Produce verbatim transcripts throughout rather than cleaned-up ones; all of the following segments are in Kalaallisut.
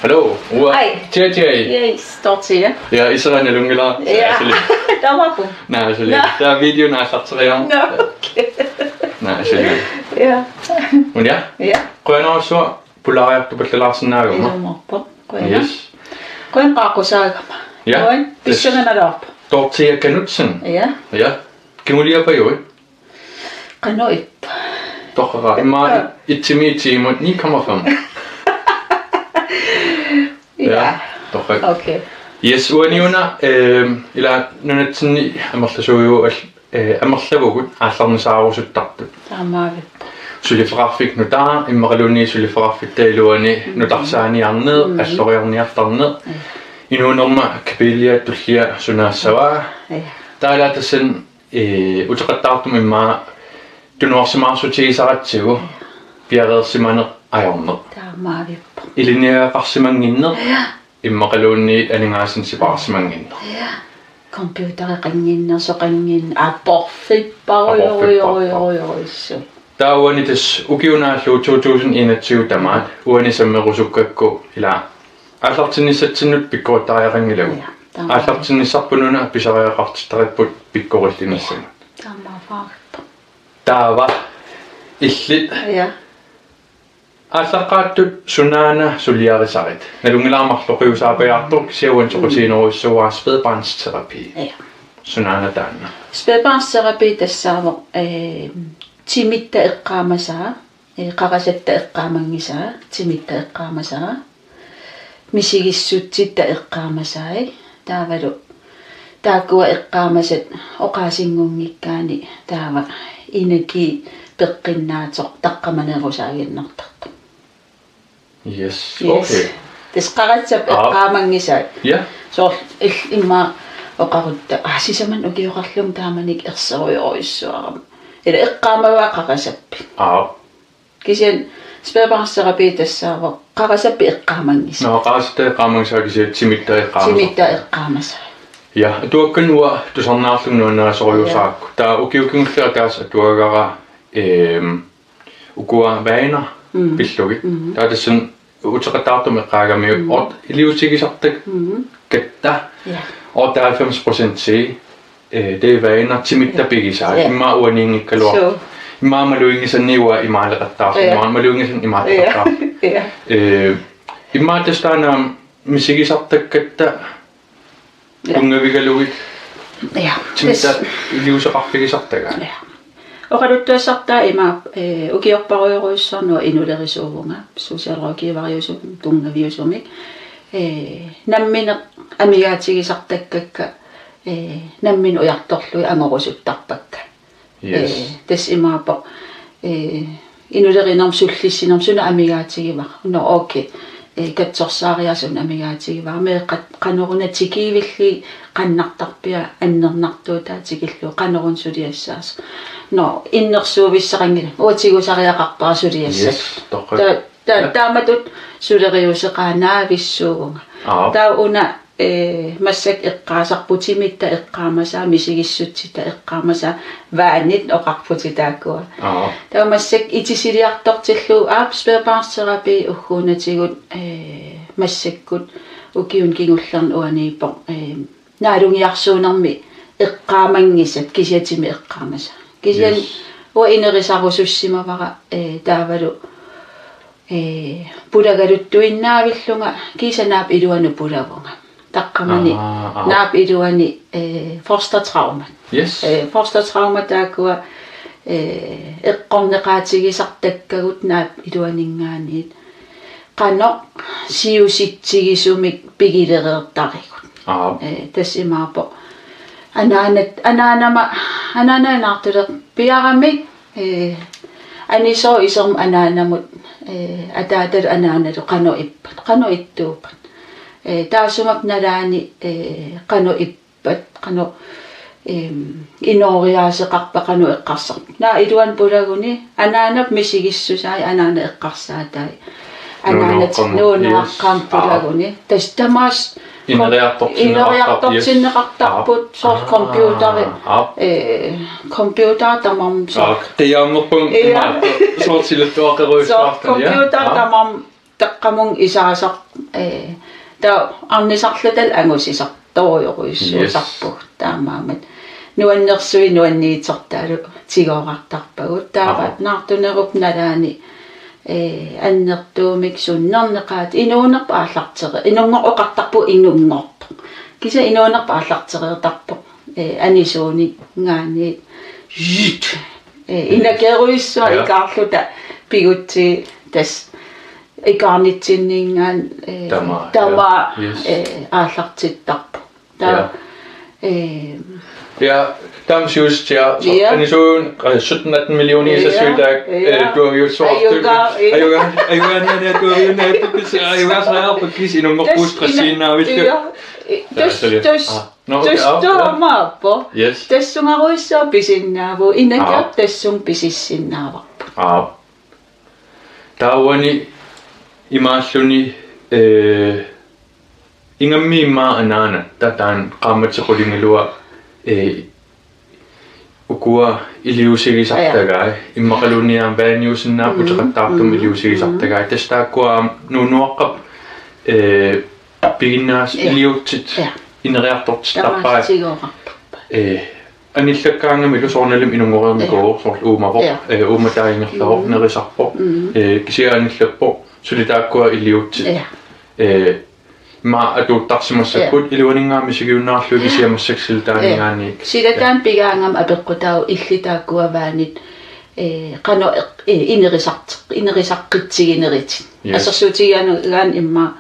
Hallo, uanga. Hej. Tjej, tjej. Yes, Dorthea. Ja, iserana lunngila. Ja. Taamaappoq. Naa, suli. Nå. Taava video naallarteriarama. Nå, okay. Naa, suli. Ja. Unia? Ja. Qujanarsuaq pulaariartupallalaarsinnaaguma. Ilumoorpoq. Qujanaq. Yes. Qujanaq qaaqqusaagama. Ja. Qujan. Pissanganalaarpa. Dorthea Knudsen. Ja. Ja. Kinguliapajuit? Qanoq ippa? Torrak. Immaqa itsimi itsimut ni komma fem. Ja. Torrak. Okay. Yes, uaniuna, ehm, ila nunatsinni amerlasuuju al-, eh, amerlavugut aallarnisaarusuttartut. Taamaavippoq. Suliffeqarfik nutaaq, immaqaluunniit suliffeqarfitta iluani nutarsaaniarneq, Mhm. alloriarniartarneq. Ja. Inuunerma Kabelia tullia sunaassavaa. Ja. Taava tassani, eh, uteqattaartumik immaqa tunuarsimaarsutigisaratsigu piareersimaneq ajorneq. Taamaavippoq. Ilinniagaqarsimannginneq, Ja. immaqaluunniit aningaasanik sipaarsimannginneq. Ja. Computereqannginneq, soqanngin-, aporfipparujorujorujorujussu. Taava uani tassa ukiunaallu to tusind enogtyve tamaat, uani sammerusukkakku ila aallartinnissatsinnut pikkorisariaqanngilagut. Ja, taamaappoq. Aallartinnissarput una pisariaqartittaripput pikkorillinissamut. Taamaappoq. Taava illit Ja. aallaqqaattut sunaana suliarisarit? Nalunngilara marloqiusaapajaartoq, kisianni uani soqutiginerujussuuara spædbarnsterapi. Ja. Sunaana taanna? Spædbarnsterapi tassaavoq, eh, timitta eqqaamasaa, eh, qarasatta eqqaamanngisaa, timitta eqqaamasaa, misigissutsitta eqqaamasai, taavalu taakkua eqqaamasat oqaasinngunngikkaanni taava energi peqqinnaatsoq taqqamanerusaaginnartartoq. Yes. Yes. Okay. Tassa qaratsap Aap. Eqqaamanngisai. Ja. Soorlu il-, immaqa oqarutta. Ah, sisamanut ukioqarlunga taamanikkut erserujorujussuarama. Ila eqqaamavaa qarasappit. Aap. Kisianni spædbarnsterapi tassaavoq qarasappit eqqaamanngisai. Nå, qarasatta eqqaamanngisaa kisianni timitta eqqaamasarput. Timitta eqqaamasai. Ja, atuakkanut uanga tusarnaarlunga nuannarisorujussuusakka. Ja. Taava ukioq kingulleq ataaseq atuagara, ehm, ukua vaner, mm, pillugit. Mm. Taava tassani uteqattaartumik eqqaagamiuk, mm, otte iliuusigisartakkatta, mm, ja, otteoghalvfems procent, eh, det er vaner, timitta, ja, pigisaat. Ja. Immaqa uaniinngikkaluartoq. Suu. Immaqa maluginngisannik uanga imaaleqattaarlunga, ja, immaqa maluginngisannik imaaleqattaarlunga. Ja. Ja. Eh, immaqa tassa taanna misigisartakkatta, ja, tunngavigalugit, ja, timitta, tassa iliuuseqarfigisartagaat. Ja. Oqaluttuassartaa imaappoq, eh, ukiorparujorujussuarnut inulerisuuvunga, socialrådgiveriusumik, tunngaviusumik. Eh, nammineq amigaatigisartakkakka, eh, nammineq ujartorlugit angorusuttarpakka. Yes. Eh, tassa imaappoq, eh, inulerinermut sullissinermut suna amigaatigivara. Nå, okay. Eh, katsorsaariaaseq una amigaatigivara. Meeqqat qanoruna tikivillugit qannartarpia annernartuutaa tikillugu qanoruna suliassaasoq. Nå, innersuuffissaqanngilaq. Uanga tigusariaqarpara suliassat. Yes, toqqaannaq. Ta-, ta-, ja, taamatut suleriuseqaannaavissuuvunga. Aap. Taava una eh, massakkut eqqaasarput timitta eqqaamasaa, misigissutsitta eqqaamasaa, vanit oqarputit taakkua. Aap. Taava massakkut itisiliartortillugu aap spædbarnsterapi ugguunatigut, eh, massakkut ukiuni kingullerni uaniippoq, eh, naalungiarsuunermi eqqaamanngisat kisianni timi eqqaamasaa. Kisianni, yes, uanga inerisarusussimavara, eh, taavalu eh, pulagaluttuinnaavillunga kiisa naap iluanut pulavunga. Taqqamani, aa, aa, naap iluani, eh, fostertrauma. Yes. Eh, fostertrauma taakkua, eh, eqqorneqaatigisartakkagut naap iluaninngaanniit. Qanoq siusitsigisumik pigilereertarigut. Aap. Eh, tassa imaappoq. Anaanat, anaanama, anaanat naartuleq piaramik, eh, anisooq isermut anaanamut, eh, ataatalu anaanalu qanoq ippat, qanoq ittuuppat. Eh, taassuma nalaani, eh, qanoq ippat, qanoq, em, inooriaaseqarpat, qanoq eqqarsarpat. Naak iluanut pulaguni, anaanap misigissusai, anaanap eqqarsaatai. Anaanap nuunoqqamut, nuunoqqamut, yes, pulaguni. Tassa tamaasa ineriartortinneqartarput, yes, ineriartortinneqartarput, aap, soorlu, aa, computeri, aap, eh, computeri tamarmi soorlu. Aap, qiiaammerpunga, ja, imaattoq, soorlu silattuaqerujussuartut, soorlu, ja, computeri, aap, tamarmi taqqamunga isaasar-, ee, taava arnisarluta angusisartorujorujussuusarpugut. Yes. Taamaammat nuannersuit nuanniitsortaalu tigoorartarpagut. Taava Aha. Naartunerup nalaani, ee, annertuumik sunnerneqaat inuunerput aallartereer-, inunngor-, oqartarpugut inunngorpoq. Kisianni inuunerput aallartereertarpoq, ee, anisuuninngaanniit. Ee, inakerujussuaq Ja. ikaarluta pigutsigit tassa ikaarnitsinninngaanniit, ee, Tamaat, tamaat, ja. Yes. Ee, aallartittarpoq. Taava, Ja. ee, Ja, taama siusitsiaq, so, Ja. anisuun, øh, sytten atten millioner Ja. isassuitaak, Ja. øh, tuaviussuartut. Ajuga-, ja. Ajuga-, ajugaanniarput, tuaviunnaarput, ajugaasariaqarput, kisianni inunngorpugut Tassa ina-, stressiinnaavillu. Ja. Ja, Tassa, tassa. Aa. Nå, okay, Tassa aa, ja. Taamaappoq. Yes. Tassungarujussuaq pisinnaavugut, inakeq Aa. Tassunga pisissinnaavarput. Aa. Taavani imaalluni, ee, ingammik immaqa anaanatta taanna qaammatit qulingiluat, ee, ukua iliuusigisartagai, Ja. immaqaluunniit aamma vanehusinnaapput Mm, uteqattaartumik mm, iliuusigisartagai. Mm. Tassa taakkua aamma nuunuaqqap, ee, piginnaas-, Ja. iliuutsit Ja. ineriartortittarpai. Tamaasa tigoorartarpai. Ee, anillakkaangamilu soorunalimi inunngoriarnikuuvoq, Ja. soorlu uumavoq, Ja. ee, uumataa ingerlavoq, Mm. nerisarpoq, Mm. ee, kisianni anillappoq, suli taakkua iliuutsit. Ja. Ee, immaqa atuuttarsimassapput, Ja. iluaninngaanniit misigiunnaarlugit kisianni massakkut sila taaninngaanniit. Ja. Sila taanna pigaangama apeqqutaavoq illit taakkua vaanit, ee, qanoq eq-, ee, inerisart-, inerisaqqitsigineritit. Yes. Assersuutigigaanni immaqa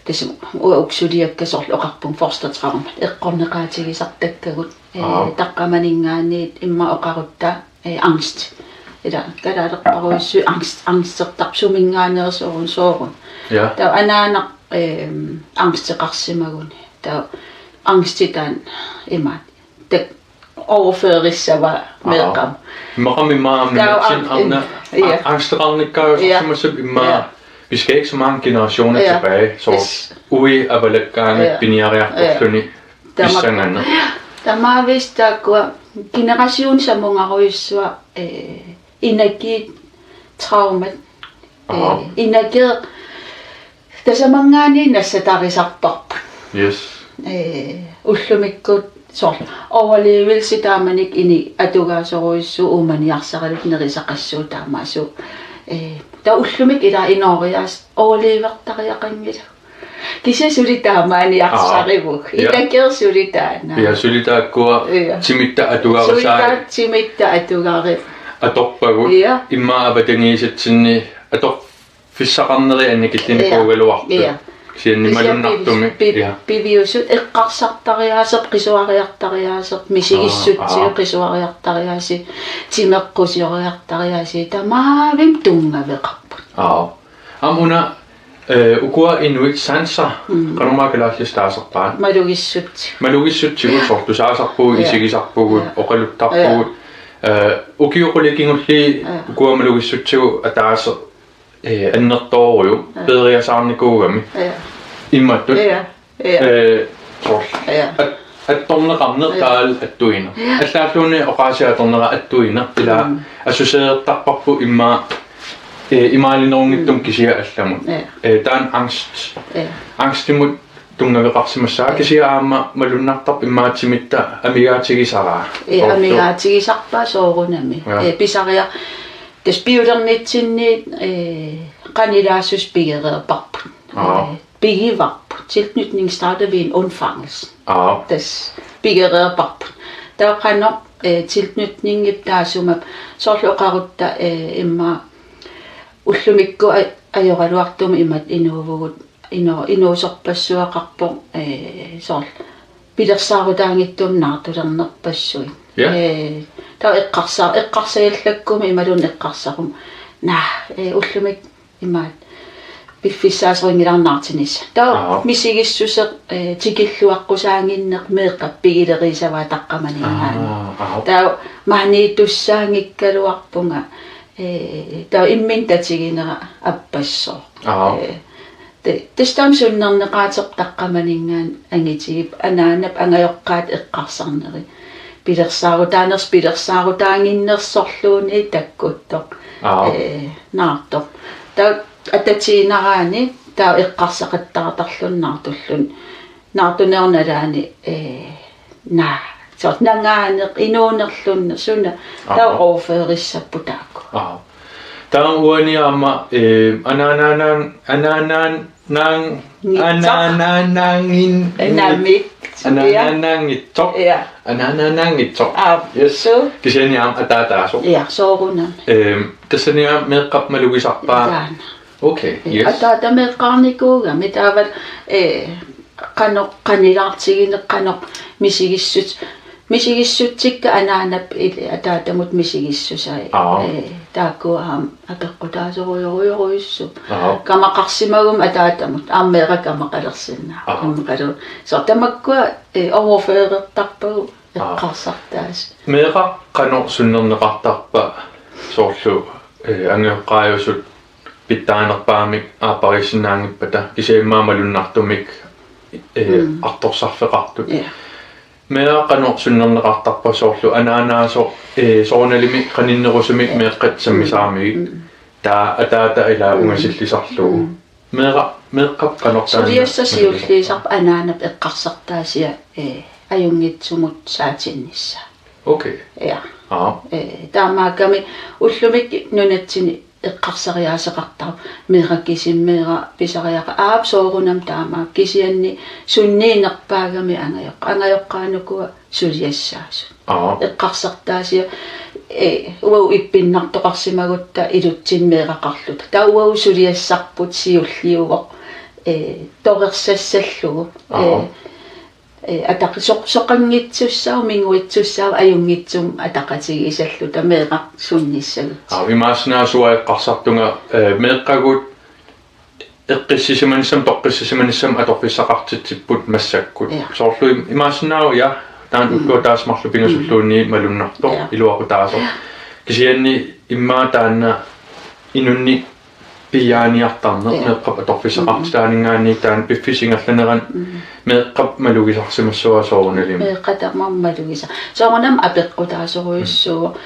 tassa uanga uku suliakka soorlu oqarpunga fostertraumat. Eqqorneqaatigisartakkagut, ee, Aap. Taqqamaninngaanniit immaqa oqarutta, ee, angst. Ila kalaalerparujussuit angst, angstertarput suminngaanneersoq soorunami. Ja. Taava anaanaq, eem, angsteqarsimaguni. Taava angsti taanna imaattoq overførissavaa Aap. Meeqqamut. Meeqqamut immaqa Taava aamma ang-, arna-, ja. Ang-, angsteqarnikkaajusorsimassapput immaqa Ja. Vi skal ikke så mange generationer Ja. tilbage, så Yes. uagut avalakkaangat Ja. piniariartorluni Ja. Tama-, pissanganaq. Tamaavisa taakkua generationit samungarujussuaq, ee, inakiit traumat, Aha. ee, inakeq tasamanngaanniit nassatarisarparput. Yes. Ee, ullumikkut soorlu overlevelse taamanikkut ini atugaasorujussuuvoq uumaniarsaraluta nerisaqassuuvoq taamaasilluni. Ee, taava ullumikkut ilaa inooriaaseq overlevertariaqanngilagut. Kisianni suli taamaaniarsarivugut. Aa. Ja. Inakeq suli taanna. Ja, suli taakkua Ja. timitta Suli atugarisai. Taanna timitta atugarisai. Atorpagut. Ja. Immaqa avatangiisitsinni atorfissaqarneri annikillinikuugaluartut. Ja. Ja. Kisianni Kisianni malunnartumik. Pivi-, pi-, Ja. piviusut eqqarsartariaaseq, qisuariartariaaseq, misigissutsigut Aa, aa. qisuariartariaaseq, timeqqusioriartariaaseq, tamaavimmi tunngaveqarput. Aa. Aamma una, eh, ukua inuit sanser, Mm. qanormaa kalaallisut taasarpaat. Malugissutsigut. Malugissutsigut soorlu tusaasarpugut, Ja. isigisarpugut, Ja. oqaluttarpugut. Ja. Eh, ukiut qulit kingulliit Ja. ukua malugissutsigut ataaseq, eh, annertoorujuk, Ja. peeriasaarnikuugami. Ja. Imaattoq. Ja. Ja. Eh, soorlu. Ja. At-, attorneqarneq Ja. taavalu attuineq. Ja. Allaalluunniit oqaasii atornera attuineq. Ila Mm. associerertarparput immaqa, eh, imaalinerunngitsumik Mm. kisiat allamut. Ja. Eh, taanna angst. Ja. Angstimut tunngaveqarsimassaaq Ja. kisianni aamma malunnartarpoq immaqa timitta amigaatigisaraa. Ja, Soorlu. Amigaatigisarpaat soorunami. Ja. Eh, pisaria-, tassa piulernitsinniit, eh, qanilaassuseq pigereerparput. Aa. Eh, pigivarput. Tilknytning starter ved en undfangelse. Aa. Tassa pigereerparput. Taava qanoq, eh, tilknytningip taassuma soorlu oqarutta, eh, immaqa ullumikkut aj-, ajoraluartumik imatut inuuvugut, inu-, inuusorpassuaqarpoq, eh, soorlu pilersaarutaanngitsumik naartulernerpassuit. Ja. Eh, taava eqqarsa-, eqqarsaallakkuma imaluunniit eqqarsaruma. Naa, eh, ullumikkut imaattoq piffissaasorinngilara naartinissaq. Taava Aap. Misigissuseq, eh, tikilluaqqusaannginneq meeqqap pigileriisavaa taqqamaninngaanniit. Aa, aap. Taava maaniittussaanngikkaluarpunga, eh, taava imminut tatiginera appassooq. Aap. Eh, te-, tassa taama sunnerneqaaterput taqqamaninngaanniit angitigipput anaanap angajoqqaatut eqqarsarneri. Pilersaarutaanersoq, pilersaarutaannginnersorluunniit takkuttoq. Aap. Eh, naartoq. Taava atatiinaraanni taava eqqarsaqattaartarluni naartulluni, naartunerunalaani, ee, naa, soorlu nangaaneq, inuunerlunneq, suna, taava Aap. Overførissapput taakku. Aap. Taava uani aamma, ee, anaanaanaang-, anaanaan-, naang-, Ngitsoq. Anaanaanaangin-, Namik. Anaanaanaanngitsoq. Ja. Anaanaanaanngitsoq. Aap. Yes. Suu. Kisianni aamma ataataasoq. Ja, soorunami. Ehm, tassani aamma meeqqap malugisarpaa. Taanna. Okay, ja, yes. Ataata meeqqaarnikuugami taava, eh, qanoq qanilaartigineq, qanoq misigissut-, misigissutsikka anaanap ili ataatamut misigissusai. Aap. Eh, taakku aamma apeqqutaasorujorujorujussuupput. Aap. Kamaqarsimaguma ataatamut, aamma meeraq kamaqalersinnaa. Aap. Kamaqalu-, soorlu tamakkua, eh, overførertarpagut Aap. Eqqarsartaasi. Meeraq qanoq sunnerneqartarpa soorlu, eh, angajoqqaajusut pitsaanerpaamik aappariissinnaanngippata kisianni immaqa malunnartumik, eh, Mm. artorsarfeqartut. Ja. Meeraq qanoq sunnerneqartarpa soorlu anaanaasoq, eh, soorunalimi qaninnerusumik meeqqat sammisaramigit. Mm. Taava ataata ilaa Mm. ungasillisarlugu. Mm. Meeraq, meeqqap qanoq taanna. Suliassaq siulliusarpoq anaanap eqqarsartaasia, eh, ajunngitsumut saatinnissaa. Okay. Ja. Aap. Eh, taamaakkami ullumikkut nunatsinni eqqarsariaaseqartarpoq meeraq kisimi meeraq pisariaqarpoq aap soorunami taamaappoq kisianni sunniinerpaagami angajoq-, angajoqqaanukua suliassaasut. Aap. Eqqarsartaasia, eh, uagut ippinnartoqarsimagutta ilutsinni meeraqarluta. Taava uagut suliassarput siulliuvoq, eh, torersassallugu. Aap. Eh, eh, ataqi-, soq-, soqanngitsussaavoq, minguitsussaavoq, ajunngitsumik ataqatigiissalluta meeraq sunnissagutsigit. Aap, imaassinnaavoq uanga eqqarsartunga, eh, meeqqagut eqqissisimanissamut, toqqissisimanissamut atorfissaqartitsipput massakkut. Ja. Soorlu im-, imaassinnaavoq, ja, taanna Mm. ulloq ataaseq marluk pingasulluunniit Mm. malunnartoq, Ja. iluaqutaasoq. Ja. Kisianni immaqa taanna inunnik piiaaniartarneq, Ja. meeqqap atorfissaqartitaaninngaanniit taanna piffissap ingerlanerani Mm. meeqqap malugisarsimassuaa soorunalimi. Meeqqap tamarmi malugisa-. Soorunami apeqqutaasorujussuuvoq.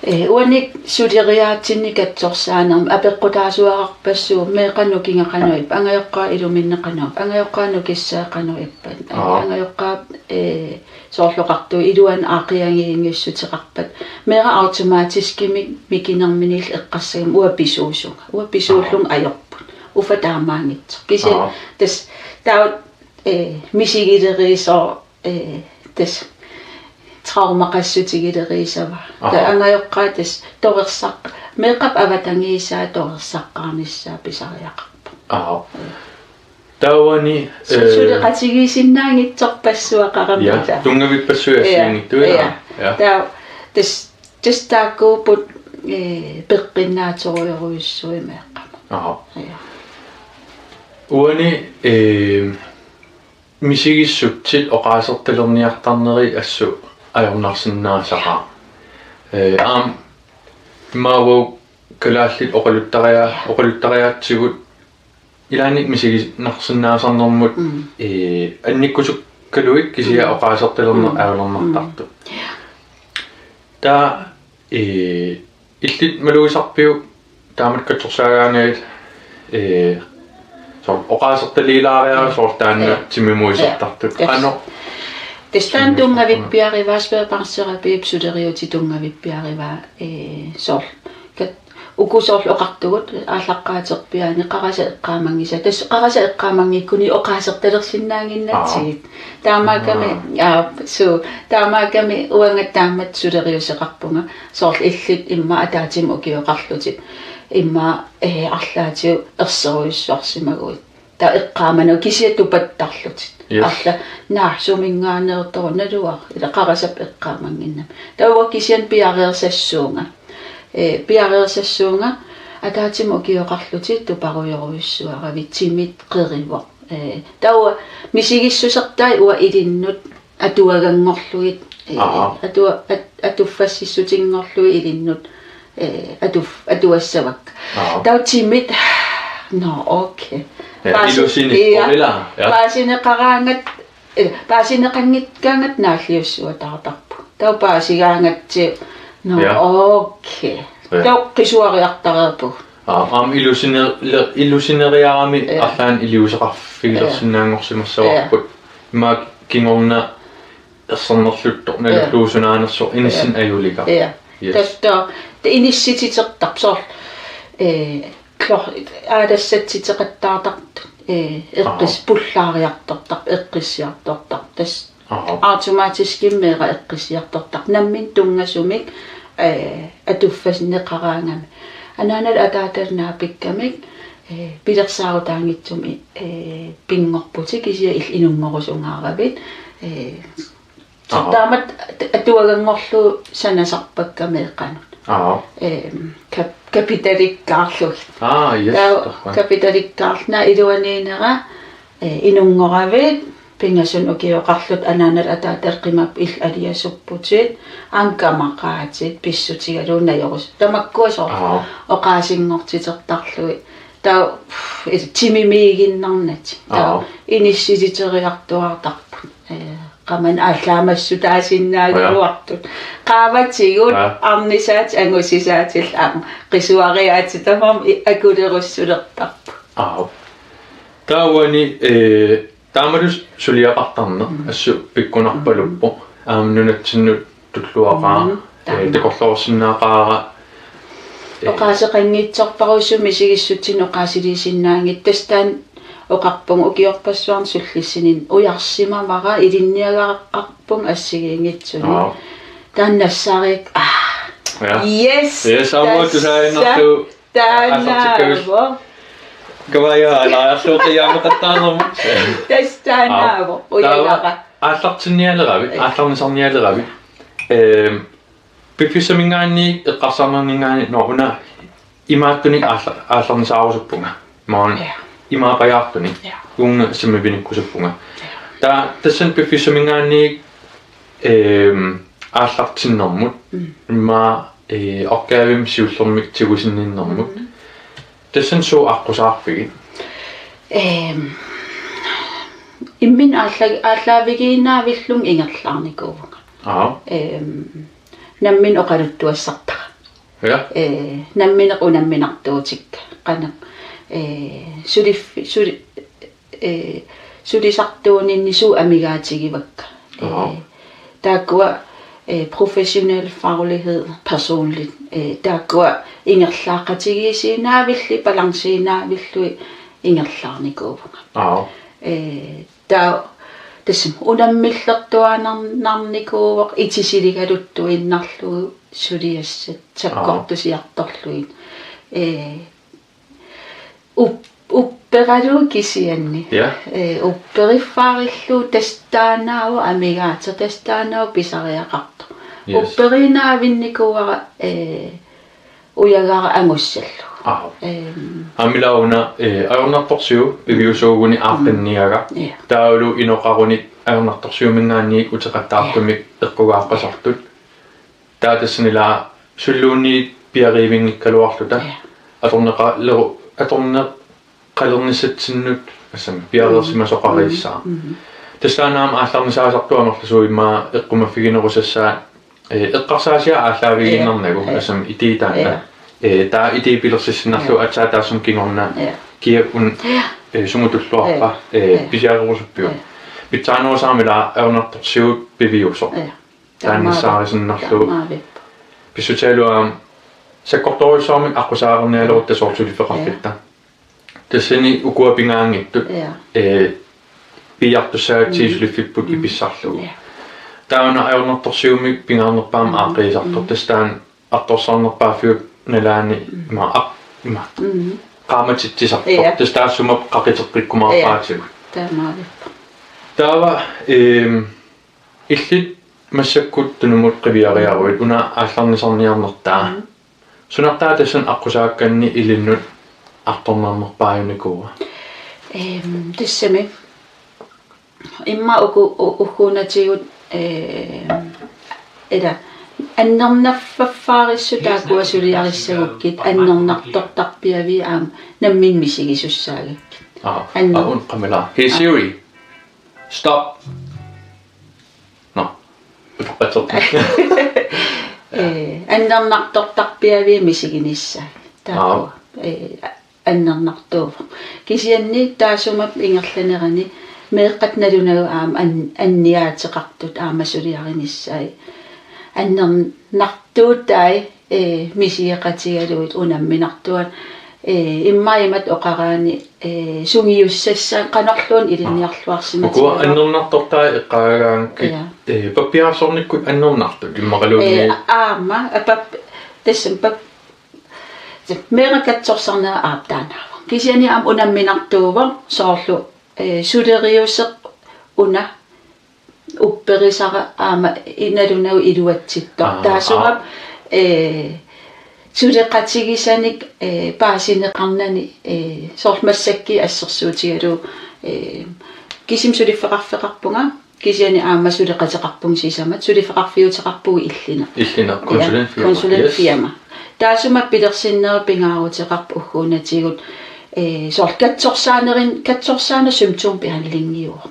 Eh, uani suleriaatsinni katsorsaanermi apeqqutaasuararpassuuvoq meeqqap nukinga qanoq ippa, angajoqqaap iluminni qanoq ippa, angajoqqaap nukissaa qanoq ippa, Aap. angajoqqaap, eh, soorlu oqartugut iluani aaqiagiinngussuteqarpat. Meeraq automatiskimik mikinerminillu eqqassagami uanga pisuusunga. Uanga pisuullunga Aap. Ajorput. Uffa taamaanngitsoq. Kisianni Aap. Tassa taava, eh, misigileriisooq, eh, tassa traumaqassutigileriisavaa. Aap. Taava angajoqqaat tassa torersaq-, meeqqap avatangiisaa torersaqqaarnissaa pisariaqarpoq. Aap. Taavani, Su-, eh, suleqatigiissinnaanngitsorpassuaqarami Ja, taava. Tunngavippassuit Ja, assigiinngitsut, ja. Ja. Taava tassa, tassa taakkuupput, eh, peqqinnaasorujorujussuit meeqqamut. Aap. Ja. Uani, eh, misigissutsit oqaasertalerniartarneri assut ajornarsinnaasaqaaq. Eh, aamma immaqa uagut kalaallit oqaluttaria-, oqaluttariaatsigut ilaanni misiginarsinnaasarnermut, Mm. eh, annikkusukkaluit kisianni Mm. oqaasertalerneq Mm. ajornartartut. Mm. Taava, eh, illit malugisarpiuk taamatut katsorsaagaangavit, eh, soorlu oqaasertaliilaariaruk soorlu taanna Ja. timimuisartartut. Ja. Qanoq? Tassa taanna tunngavippiarivaa, spædbarnsterapiip suleriaaseq tunngavippiarivaa, eh, soorlu. Kat-, uku soorlu oqartugut, aallaqqaaterpiaani qarasaq eqqaamanngisaa. Tassa qarasaq eqqaamanngikkuni oqaasertalersinnaannginnatsigit. Aap. Taamaakkami, Aap. aap, suu, taamaakkami uanga taamatut suleriaaseqarpunga. Soorlu illit immaqa ataatsimut ukioqarlutit. Immaqa, eh, arlaatigut erserujussuarsimaguit. Taava eqqaamanagu kisianni tupattarlutit. Yes. Alla, naa, suminngaanneersoq naluara, ila qarasap eqqaamannginnami. Taava kisianni piareersassuunga. Eh, piareersassuunga, ataatsimut ukioqarlutit tuparujorujussuaravit, timit qerivoq. Eh, taava misigissusertai uanga ilinnut atuaganngorlugit, eh, Aap. atua-, at-, atuffassissutinngorlugit ilinnut, eh, atuf-, atuassavakka. Aap. Taava timit, nå, okay. Ja, Paasi-, ilusineq, ja, orila, ja. Paasineqaraangat, eh, paasineqanngikkaangat naalliussutaartarpugut. Taava paasigaangatsigit, nå, Ja. okay. Ja. Taava qisuariartareerpugut. Aa, aamma ilusineri-, ilusineriarami Ja. arlaannik iliuuseqarfigilersinnaanngorsimassavarput. Ja. Imaak kingorna ersernerluttoq Ja. nalullugu sunaanersoq inissinnut Ja. ajuliga. Ja. Yes. Tassa, ta inissititertarpoq soorlu, eh, klor-, aalassatsiteqattaartartut, eh, eqqis-, Aa. pullaariartortarpoq, eqqissiartortarpoq. Tassa Aha. Automatiskimik meeraq eqqissiartortarpoq. Nammineq tunngasumik, eh, atuffasinneqaraangami. Anaanalu ataatalu naapikkamik, eh, pilersaarutaanngitsumik, eh, pinngorputit kisianni il-, inunngorusungaaravit, eh, Aha. taamatut at-, atuaganngorlugu sanasarpakka meeqqanut. Aha. Ehm, kap-, kapitalikkaarlugit. Aa, yes, Taava takuan. kapitalikkaarlunga iluaniinera, eh, inunngoravit, pingasunut ukioqarlutit anaanalu ataatalu qimapput illit aliasupputit, aamma kamaqaatit, pissutigalugu najorus-. Tamakkua soorlu Aha. oqaasinngortitertarlugit. Taava, pff, timimiiginnarnatik. Taava Aha. inissisiteriartuaartarput. Eh, qamani aallaamassuutaasinnaagaluartut. Aha. Qaavatigut, Aha. arnisaatit, angusisaatillu aamma qisuariaatit tamarmik i-, akulerussulertarput. Aha. Taava uani, eh, taamalu suliaqartarneq Mm. assut pikkunarpaluppoq. Mm. Aamma nunatsinnut tulluaqaaq, Mm, eh, taama. takorloorsinnaaqaara, eh, Oqaaseqanngitsorpassuarnik misigissutsinik oqaasiliisinnaanngitsoq, tassa taanna oqarpunga ukiorpassuarni sullissininni ujarsimavara ilinniagaqarpunga assigiinngitsunik. Aa. Taanna nassaariak-, ah. Ja. Yes, Yes, aamma tassa. tusaaginnarlugu Taannaavoq. Aallartikkavillu. Kavaja, aallarlugu qiiameqattaarnermut. Tassa taannaavoq. Aa. Ujagara. Taava aallartinnialeravit, Ja. aallarnisarnialeravit. Ehm, piffissaminngaanniit eqqarsarnerninngaanniit, nå, una imaattunik aalla-, aallarnisaarusuppunga. Maani Ja. imaapajaartunik. Ja. Uunga sammivinikkusuppunga. Ja. Taava tassani piffissaminngaanniit, ehm, aallartinnermut. Mm. Immaqa, eh, opgavemik siullermik tigusinninnermut. Mm. Tassani suut aqqusaarpigit? Ehm, imminut aalla-, aallaavigiinnaavillunga ingerlaarnikuuvunga. Aa. Ehm, nammineq oqaluttuassartara. Ja. Eh, nammineq unamminartuutikka. Qanoq, eh, suliffi-, suli-, eh, sulisartuuninni suut amigaatigivakka. Eh, Aha. taakkua, eh, professionel faglighed, personligt. Eh, taakkua ingerlaaqatigiissiinnaavillugit, balanceinnaavillugu ingerlaarnikuuvunga. Aha. Eh, taava tassami unammillertuaannarnikuuvoq itisiligaluttuinnarlugu suliassat Aha. sakkortusiartorlugit. Eh, Up-, upperalugu kisianni. Ja. Eh, upperiffaarlugu tassa taannaavoq amigaatsoq, tassa taannaavoq pisariaqartoq. Yes. Upperiinnaavinnikuuara, eh, ujagara angussallugu. Aap. Ehm. Aamma ila una, eh, ajornartorsiut piviusuuguni aaqqinniagaq. Ja. Taavalu inoqarunit ajornartorsiuminngaanniit uteqattaartumik Ja. eqqugaaqqasartut. Taava tassani ila suliluunniit piariivinngikkaluarluta. Ja. Atorneqaleru-, atorneqalernissatsinnut, assami, piareersimasoqariissaaq. Mm, mm. Tassa aamma aallarnisaasartut amerlasuut immaqa eqqumaffiginerusassaat, eh, eqqarsaasiat aallaavigiinnarnagu, Ja. assami, idé taanna. Ja. Eh, taava idé pilersissinnarlugu Ja. aatsaat taassuma kingorna Ja. kia un-, Ja. eh, sumut tulluarpa, Ja. eh, Ja. pisiarerusuppiuk. Ja. Pitsaanerusarami ila ajornartorsiut piviusoq. Ja. Taanna nassaarisinnarlugu. Taamaavippoq. Pissutigalugu aamma sakkortoorujussuarmik aqqusaarnialerutta soorlu suliffeqarfitta. Ja. Tassani ukua pingaanngitsut. Ja. Eh, piiartussaagatsigit Mm. suliffipput Mm. ipissarlugu. Ja. Taava una ajornartorsiummik pingaarnerpaamik Mm. aaqqiisartoq. Mm. Tassa taanna artorsarnerpaaffiup nalaani Mm. ima aq-, ima. Mm. Qaammatitsisartoq. Ja. Tassa taassuma qaqiteqqikkumaarpaatigut. Ja. Taamaavippoq. Taava, ehm, illit massakkut tunumut qiviariaruit una aallarnisarniarnertaa. Mm. Sunartaa tassani aqqusaakkanni ilinnut artornarnerpaajunikuua? Ehm, tassami. Immaqa uku-, u-, ugguunatigut, ehm, ila annernaffaffaarissut taakkua suliarissagukkit annernartortarpiavit aamma nammineq misigisussaagakkit. Aa, Anner- aa, un qamila. Hey Siri. Stop. Nå. Utoqqatserpunga. Eh, annernartortarpiavit misiginissaat. Taakkua. Aa. ee, annernartuuvoq. Kisianni taassuma ingerlanerani meeqqat nalunagu aamma an-, anniaateqartut aamma suliarinissaat. Annernartuutai, ee, misigeqatigalugit unamminartuat, ee, immaqa imatut oqaraanni, ee, sungiussassaat qanorluunniit ilinniarluarsimatigillugu. Ukua annernartortai eqqaagaangakkit, ja, ee, pappiarsornikkut annernartut immaqaluunniit. Ee, aamma, apap-, tassami pap-, meeraq katsorsarnera aap taannaavoq. Kisianni aamma unamminartuuvoq soorlu, ee, suleriuseq una upperisara aamma i-, nalunagu iluatsittoq. Aa, taassuma, aa, ee, suleqatigisanik, ee, paasineqarnani, ee, soorlu massakkut assersuutigalugu, ee, kisimi suliffeqarfeqarpunga, kisianni aamma suleqateqarpunga sisamat, suliffeqarfiuteqarpugut illineq. Illineq, ja, konsulentfirma. Konsulentfirma. Yes. Taassuma pilersinnerup pingaaruteqarpoq ugguunatigut, ee, soorlu katsorsaanerin-, katsorsaaneq symptombehandlingiuvoq.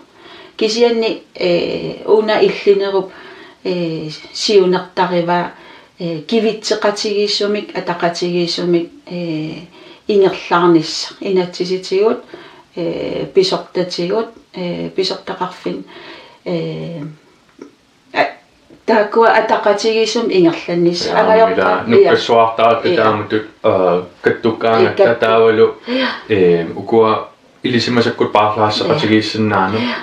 Kisianni, ee, una illinerup, ee, siunertarivaa, ee, kivitseqatigiissumik, ataqatigiissumik, ee, ingerlaarnissaq. Inatsisitigut, ee, pisortatigut, ee, pisortaqarfinni, ee, a-, taakkua ataqatigiissumik ingerlannissaq. Aamma angajorta-, ila, ja, nukkassuartaat, ja, taamatut, aa, kattukkaangatta, ja, kattu-, taavalu, ja, ee, ukua ilisimasakkut paarlaasseqatigiissinnaanut. Ja.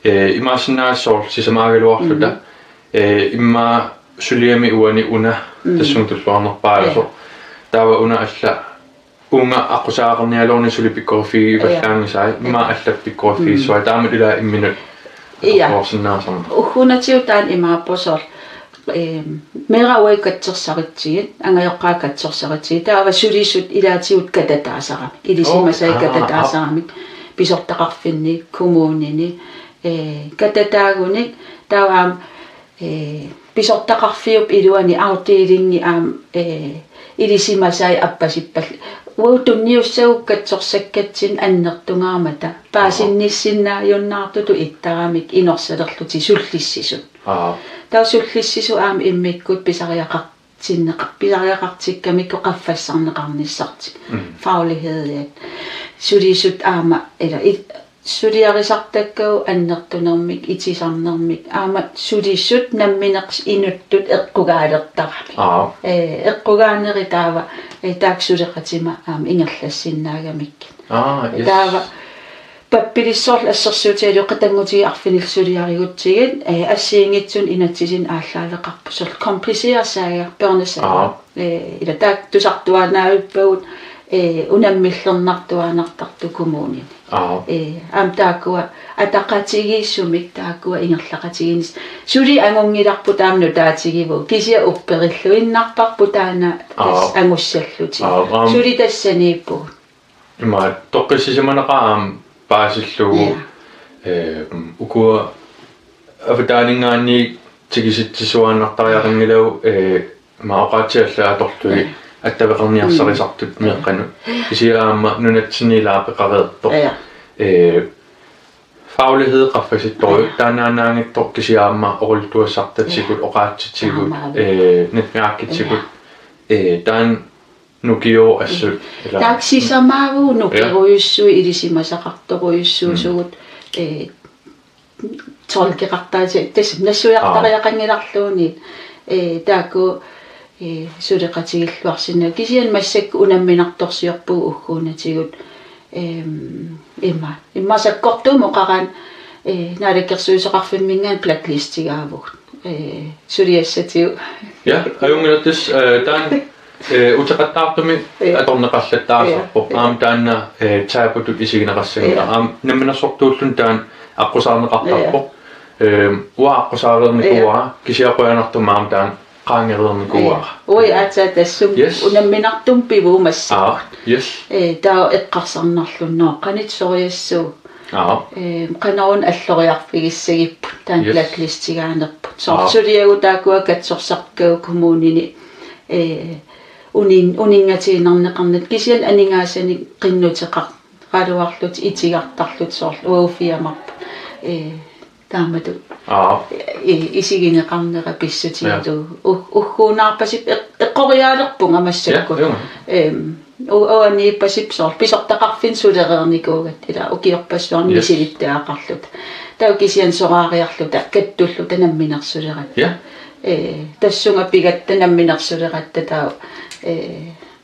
Ee, imaassinnaavoq soorlu sisamaagaluarluta. Mm. Ee, immaqa suliami uani una, mm, tassunga tulluarnerpaasoq. Ja. Taava una alla uunga aqqusaaqarnialeruni suli pikkoriffigivallaanngisai, ja, immaqa allat pikkoriffigissuai, mm, taama ila imminut, ja, atorluarsinnaasarmat. Ugguunatigut taanna imaappoq soorlu, ehm, meeraq uagut katsorsaritsigit, angajoqqaat katsorsaritsigit, taava sulisut ilaatigut katataasaramik, ilisimasai, oo, aa, katataasaramik, pisortaqarfinni, kommunini, ee, katataagunik, taava aamma, ee, pisortaqarfiup iluani afdelingi aamma, ee, ilisimasai appasippallu. Uagut tunniussagut katsorsakkatsinnik annertungaarmata. Aha. Paasinnissinnaajunnaartutut ittaramik inorsalerlutik sullissisut. Aha. Taava sullissisut aamma immikkut pisariaqartinneqa-, pisariaqartikkamikku qaffassarneqarnissartik. Mm. Faglighed, ja. Sulisut aamma, ila, i-, suliarisartakkagut annertunermik, itisarnermik, aamma sulisut nammineq inuttut eqqugaalertaramik. Aap. Ee, eqqugaaneri taava, ee, taakku suleqatima aamma ingerlassinnaagamikkit. Aa, yes. Taava pappilissuarlu assersuutigalugu qatanngutigiit arfinillit suliarigutsigit, ee, assigiinngitsunik inatsisinik aallaaveqarpoq soorlu komplicerede sager, børnesager. Aap. Ee, ila taakku tusartuaannavippagut, ee, unammillernartuaannartartut kommunini. Aap. Ee, aamma taakkua ataqatigiissumik taakkua ingerlaqatigiinnis-. Suli angunngilarput taama nutaatigivugut. Kisianni upperilluinnarparput taanna tassa, aap, angussallutik. Aap, aamma. Suli tassaniippugut. Ima toqqissisimanaqaaq aamma paasillugu, ja, ee, ukua avataaninngaanniit tikisitsisuaannartariaqanngilagut, ee, ima oqaatsit allat atorlugit, ja, attaveqarniarsarisartut, mm, meeqqanut. Kisianni aamma nunatsinni ilaa peqareertoq. Ja. Ee, faglighed qaffasittorujuk, ja, taannaannaanngitsoq kisianni aamma oqaluttuassartatigut, ja, oqaatsitigut, aamma, ee, netværkitigut. Ja. Ee, taanna nukiooq assut, mm, ilaa. Taakku sisamaavugut, ja, nukerujussuit, ilisimasaqartorujussuusugut, mm, ee, tolkeqartaati-, tassa nassuiartariaqanngilarluunniit, aap, ee, taakku, ee, suleqatigilluarsinnaapput. Kisianni massakkut unamminartorsiorpugut ugguunatigut, eem, ima. Immaqa sakkortuumik oqaraanni, ee, Naalakkersuisoqarfimminngaanniit blacklistigaavugut. Ee, suliassatigut. Ja, ajunngilarput, ee, taanna, ee, uteqattaartumik, ja, atorneqallattaasarpoq. Ja. Aamma taanna, ee, tabutut isigineqassanngilaq. Ja. Aamma namminersortuulluni taanna aqqusaarneqartarpoq. Ja. Eem, uanga aqqusaareernikuuara, ja, kisianni qujanartumik aamma taanna qaangereernikuuara. Ja. Uagut aatsaat tassunga, yes, unamminartumik pivugut massakkut. Aa, yes. Ee, taava eqqarsarnarluni, qanoq soriassuu. Aap. Ee, qanoruna alloriarfigissagipput, taanna, yes, blacklistigaanerput. Soorlu, aap, suliagut taakkua katsorsartakkagut kommunini, ee, unin-, uninngatiinnarneqarnata, kisianni aningaasanik qinnuteqaraluarlutik, itigartarlutik, soorlu uagut firmarput, ee, taamatut, aap, i-, isigineqarnera pissutigalugu. Ja. U-, ugguunaarpasippoq, eq-, eqqoriaalerpunga massakkut. Ja, ja. Eem, U-, uaniippasippoq soorlu pisortaqarfinni sulereernikuugatta, ila ukiorpassuarni Yes. misilittagaqarluta. Taava kisianni soraariarluta, kattulluta namminersuleratta. Ja. Ee, tassunga pigatta namminersuleratta taava, ee,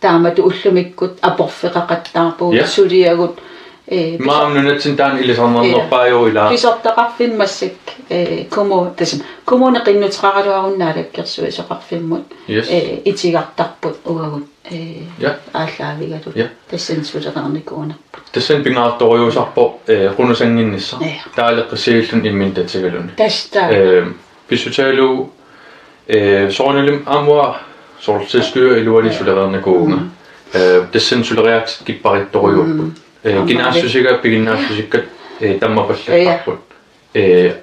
taamatut ullumikkut aporfeqaqattaarpugut Ja. suliagut, ee, Maam nunatsinni taanna ilisarnarnerpaajuvoq ila. Pisortaqarfinni massakkut, ee, kommu-, tassami, kommuni qinnuteqaraluaruni Naalakkersuisoqarfimmut, Yes. ee, itigartarput uagut, ee, Ja. aallaavigaluta. Ja. Tassani sulereernikuunerput. Tassani pingaartorujussuusarpoq, ee, qunusannginnissaq. Ja. Taaleqqissilluni imminut tatigaluni. Tassa taava. Ee, pissutigalugu, ee, soorunalimi aamma soorlu selvstyre iluani Ja. sulereernikuuvunga. Mm. Ee, tassani suleriaatsit kipparittorujuupput. Mm. Ee, Aamma kinaassusiga piginnaassusikka, ee, tammapallattarput. Ja. Ee,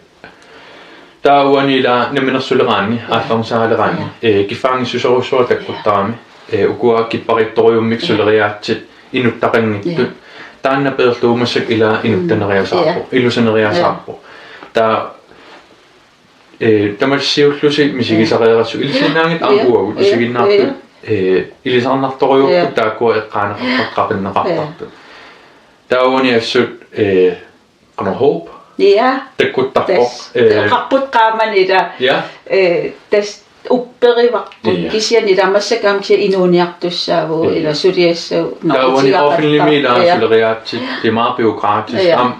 taava uani ila namminersuleraanni, Ja. aallarnisaaleraanni, Ja. ee, kiffaanngissuserujussuuara takkuttarami, ee, ukua kipparittorujummik Ja. suleriaatsit inuttaqanngitsut. Ja. Taanna peerlugu massakkut ila Mm. inuttaneriasaarpoq, Ja. ilusaneriasaarpoq. Ja. Taava, ee, tamassa siulleq misigisaqareerassi ilisinnaanngitsoq aamma Ja. uagut Ja. isiginnaartut, Ja. ee, ilisarnartorujuupput Ja. taakkua eqqaaneqartartut, qapinneqartartut. Ja. Taava uani assut, ee, Qanoq Hope? Ja. Takkuttarpoq, Tassa. Ee, Qarput qaamani ila. Ja. Ee, tassa upperivarput. Ja. Kisianni ila massakkut aamma kisianni inuuniartussaavugut Ja. ila suliassat. Nå, Taavani tigaqatta. offentligimi ila Ja. suleriaatsit, det er meget bureaukratisk. Ja. Aamma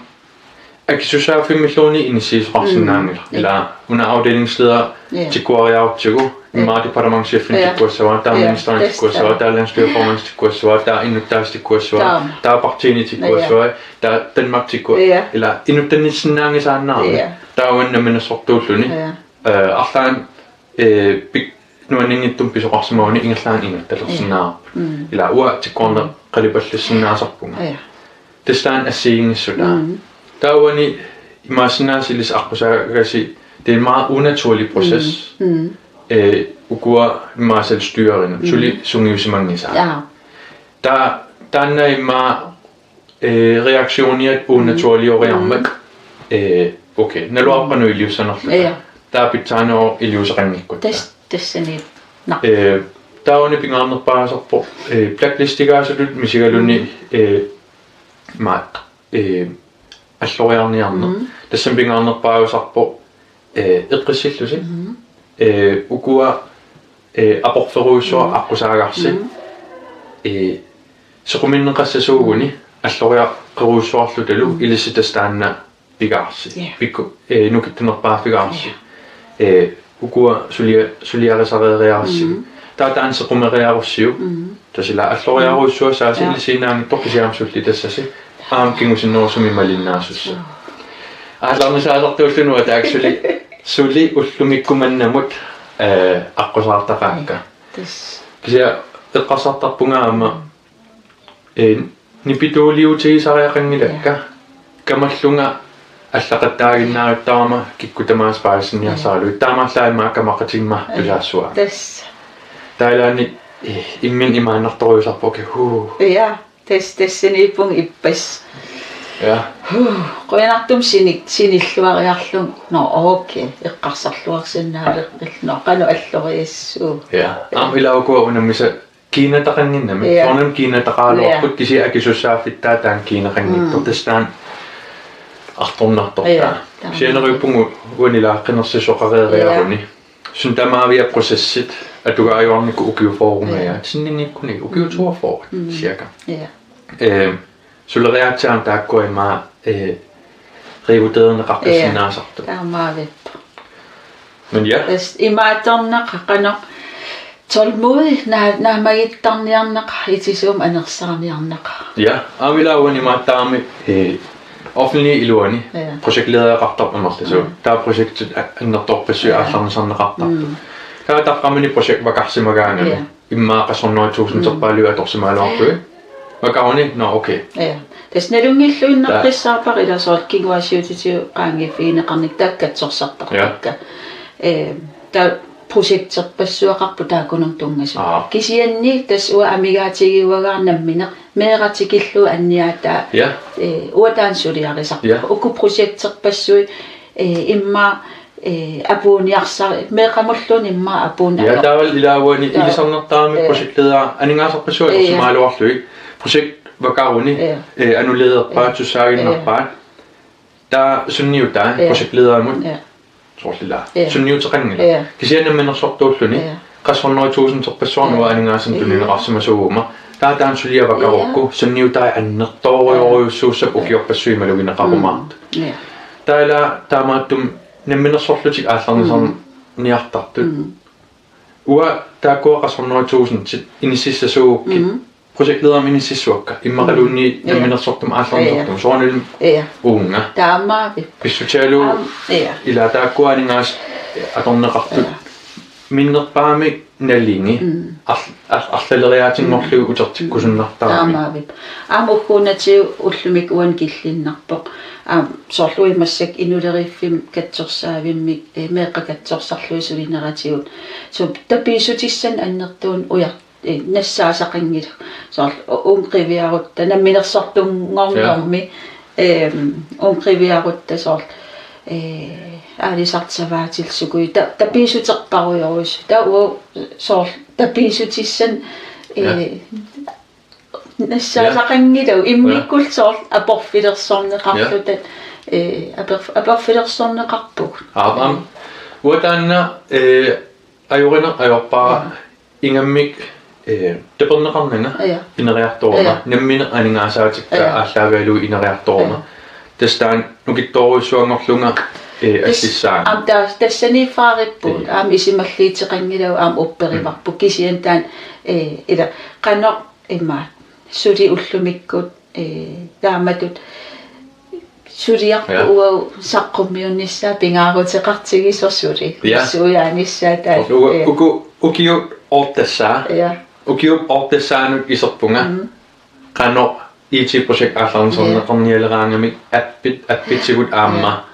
akisussaaffimmilluunniit inissiisoqarsinnaanngilaq. Mm. Ila una afdelingsleder Ja. tikkuariarutsigu, Ja. immaqa departementschefimik Ja. tikkuassavaa, taava Ja. ministerimik Tassa. tikkuassavaa, taava landsstyreformandimik tikkuassavaa, taava innuttaasut tikkuassavaa, Taama. taava partiinit tikkuassavaa, Ja. taava Danmarkimik tikkua-, Ja. ila inuttannissinnaanngisaannarami. Ja. Taava uani namminersortuulluni. Ja. Ee, arlaannik, ee, pik-, nuanninngitsumik pisoqarsimaguni ingerlaannaq inuttalersinnaavarput. Ja. Mm. Ila uanga tikkuarneq Mm. qalipallassinnaasarpunga. Ja. Tassa taanna assigiinngissutaavoq. Mm. Taava uani imaassinnaavoq ilissi aqqusaagasi, det er en meget unaturlig proces. Mm. Mm. Ee, ukua immaqa selvstyrinut, Mm. suli sungiusimanngisaat. Ja. Ta-, taanna immaqa, ee, reaktioniat unaturligoriarmata. Mm. Ee, okay, naluara qanoq iliussanerluta. Ja. Taava pitsaaneruvoq iliuuseqanngikkutta. Tas-, tassani. Nå. Ee, taavani pingaarnerpaasarpoq, ee, blacklistigaasutut misigaluni, Mm. ee, maat, ee, alloriarniarneq. Mm. Tassani pingaarnerpaasarpoq, ee, eqqissillusi. Mm. Ee, ukua, ee, aporferujussuaq Mm. aqqusaagarsi. Mm. Ee, sequminneqassasuuguni Mm. alloriaqerujussuarlutalu Mm. ilissi tassa taanna pigaarsi. Ja. Pikku-, ee, nukittunerpaaffigaarsi. Ja. Ee, ukua sulia-, suliarisareeriarsi. Mm. Taava taanna sequmeriarussiuk. Mm. Tassa ila alloriarujussuassaasi Ja. ilisiinnaanngitsoq kisianni suli tassasi. Aamma kingusinnerusumik malinnaasussaq. Ja. Aallarnisaasartuulluni uanga taakku suli, suli ullumikkumannamut, ee, aqqusaartaqaakka. Ja. Tassa. Kisianni eqqarsartarpunga aamma, ee, nipituuliutigisariaqanngilakka. Ja. Kamallunga allaqattaaginnaarittarama kikkut tamaasa paasiniarsaraluit. Ja. Taamaallaat immaqa kamaqatigimmata Ja. tusaassavara. Tassa. Taava ilaanni, ee, imminut imaannartorujussuusarpoq, okay, huu. Ja. Tassa, tassaniippunga ippassaq. Ja. Huu, qujanartumik sini-, sinilluariarlugu. Nå, okay. Eqqarsarluarsinnaaleqqillugu. Nå, qanoq alloriassuugut. Ja. Aamma ila ukua unammisat kiinataqannginnamik. Ja. Soorunami kiinataqaraluarput Ja. kisianni akisussaaffittaa taanna kiineqanngitsoq. Mm. Tassa taanna artornartortaa. Ja, taanna. Sianerujuppungu uani ila qinersisoqareeriaruni. Ja. Suna tamaavia processit atugaajuarnikkut ukiut fyrre Ja. ja. Sinninngikkunik ukiut Mm. toogfyrre Mm. cirka. Ja. Ee, suleriaatsitut taakkua immaqa, ee, revurderineqarsinnaasartut. Ja. Taamaavippoq. Men ja. Tassa imaattorneq qanoq tålmodig naa-, naammagittarniarneq itisuumik anersaarniarneq. Ja, aamma ila uani imaattarami, ee, offentligip iluani Ja. projektledereqartarpoq amerlasuut. Mm. Taava projektit a-, annertoorpassuit Ja. aallarnisarneqartarput. Mm. Taava taqqamani projektit vakarsimagaangami. Ja. Immaqa qassit hundrede tusindit Mm. terpaaluit atorsimagaluartui. Vakaruni, nå, okay. Ja. Tassa nalunngilluinnaqqissaarpara ila soorlu kinguaassiuutitigut qaangiiffigineqarnikkut taakku katsorsartarpakka. Ja. Ee, taava projekterpassuaqarpoq taakkununnga tunngasut. Aa. Kisianni tassa uanga amigaatigiuagaa nammineq meeraq tikillugu anniaataa. Ja. Ee, uanga taanna suliarisarpara. Ja. Uku projekterpassuit, ee, immaqa eh, apuunniarsari-, meeqqamulluunniit immaqa apuunniar-, Ja, taavalu ilaa uani, ja, ilisarnartarami, ja, projektleder aningaasarpassuit, ja, ersimaluarlugit. Projekt Vakaruni, ja, eh, anulereerpaat, ja, sussaaginnarpaat. Ja. Taava sunniutaa, ja, projektlederimut. Ja. Soorlu ilaa. Ja. Sunniuteqanngilaq. Ja. Kisianni namminersortuulluni. Ja. Qassit hundrede tusindit-paajusoq, ja, uanga aningaasanik, ja, tunineqarsimasuuguma. Taava taanna suliaq Vakarukku. Ja. Sunniutai annertoorujorujussuussapput, ja, ukiorpassuit malugineqarumaartut. Mm. Ja. Taava ilaa taamaattumik namminersorlutik aallarnisarniartartut. Mm. Mm. Uanga taakkua qassit hundrede tusindit inississasuugukkit. Mm. Projektlederimut inississuakka. Immaqaluunniit, mm, ja, namminersortumik aallarniartartut. Ja. Soorunalimi, ja, uunga. Taamaappoq. Pissutigalugu, aam, ja, ilaa taakkua aningaasat atorneqartut. Ja. Minnerpaamik nalingi. Mm. Ar-, ar-, arlaleriaatinngorlugit, mm, utertikkusunnartarami. Taamaappoq. Aamma ugguuna ullumi uani killinnarpoq. Aamma soorlu massakkut Inuleriffimmik katsorsaavimmik, eh, meeqqat katsorsarlugit sulineratigut. Soorlu tapiissutissanik annertuunik ujar-, eh, nassaasaqanngilagut. Soorlu u-, uunga qiviarutta, namminersortunngornermi, ja, ehm, uunga qiviarutta soorlu, eh, aalisartut savaatillit sukujuit, ta-, tapiissuterparujorujussuupput. Taava uagut soorlu tapiissutissanik, ja, eh, nassaasaqanngilagut, ja, immikkuulluta soorlu aporfilersorneqarluta, ja, eh, aperf-, aporfilersorneqarpugut. Aap, aamma. Eh. Uanga taanna, eh, ajorineq ajorpara, ja, ingammik, eh, taperneqarnanga, ja, ineriartoruma, ja, nammineq aningaasaatikka, ja, aallaavigalugu ineriartoruma. Ja. Tassa taanna nukittoorujussuanngorlunga, eh, tas-, allissaanga. Aamma tas-, tassaniiffaaripput, ja, aamma isumalliuteqanngilagut, aamma upperivarput, mm, kisianni taanna, eh, ilaa, qanoq imaat, suli ullumikkut, eh, taamatut suliarput, ja, uagut saqqummiunnissaa pingaaruteqartigisoq suli. Ja. Suujaanissaa taanna. Uku-, ja, uku-, ukiut ottesaa. Ja. Ukiup ottetaanut iserpunga. Mm. Qanoq I T-projekt aallarniarneqarnialeraangamik appit, appitigut aamma,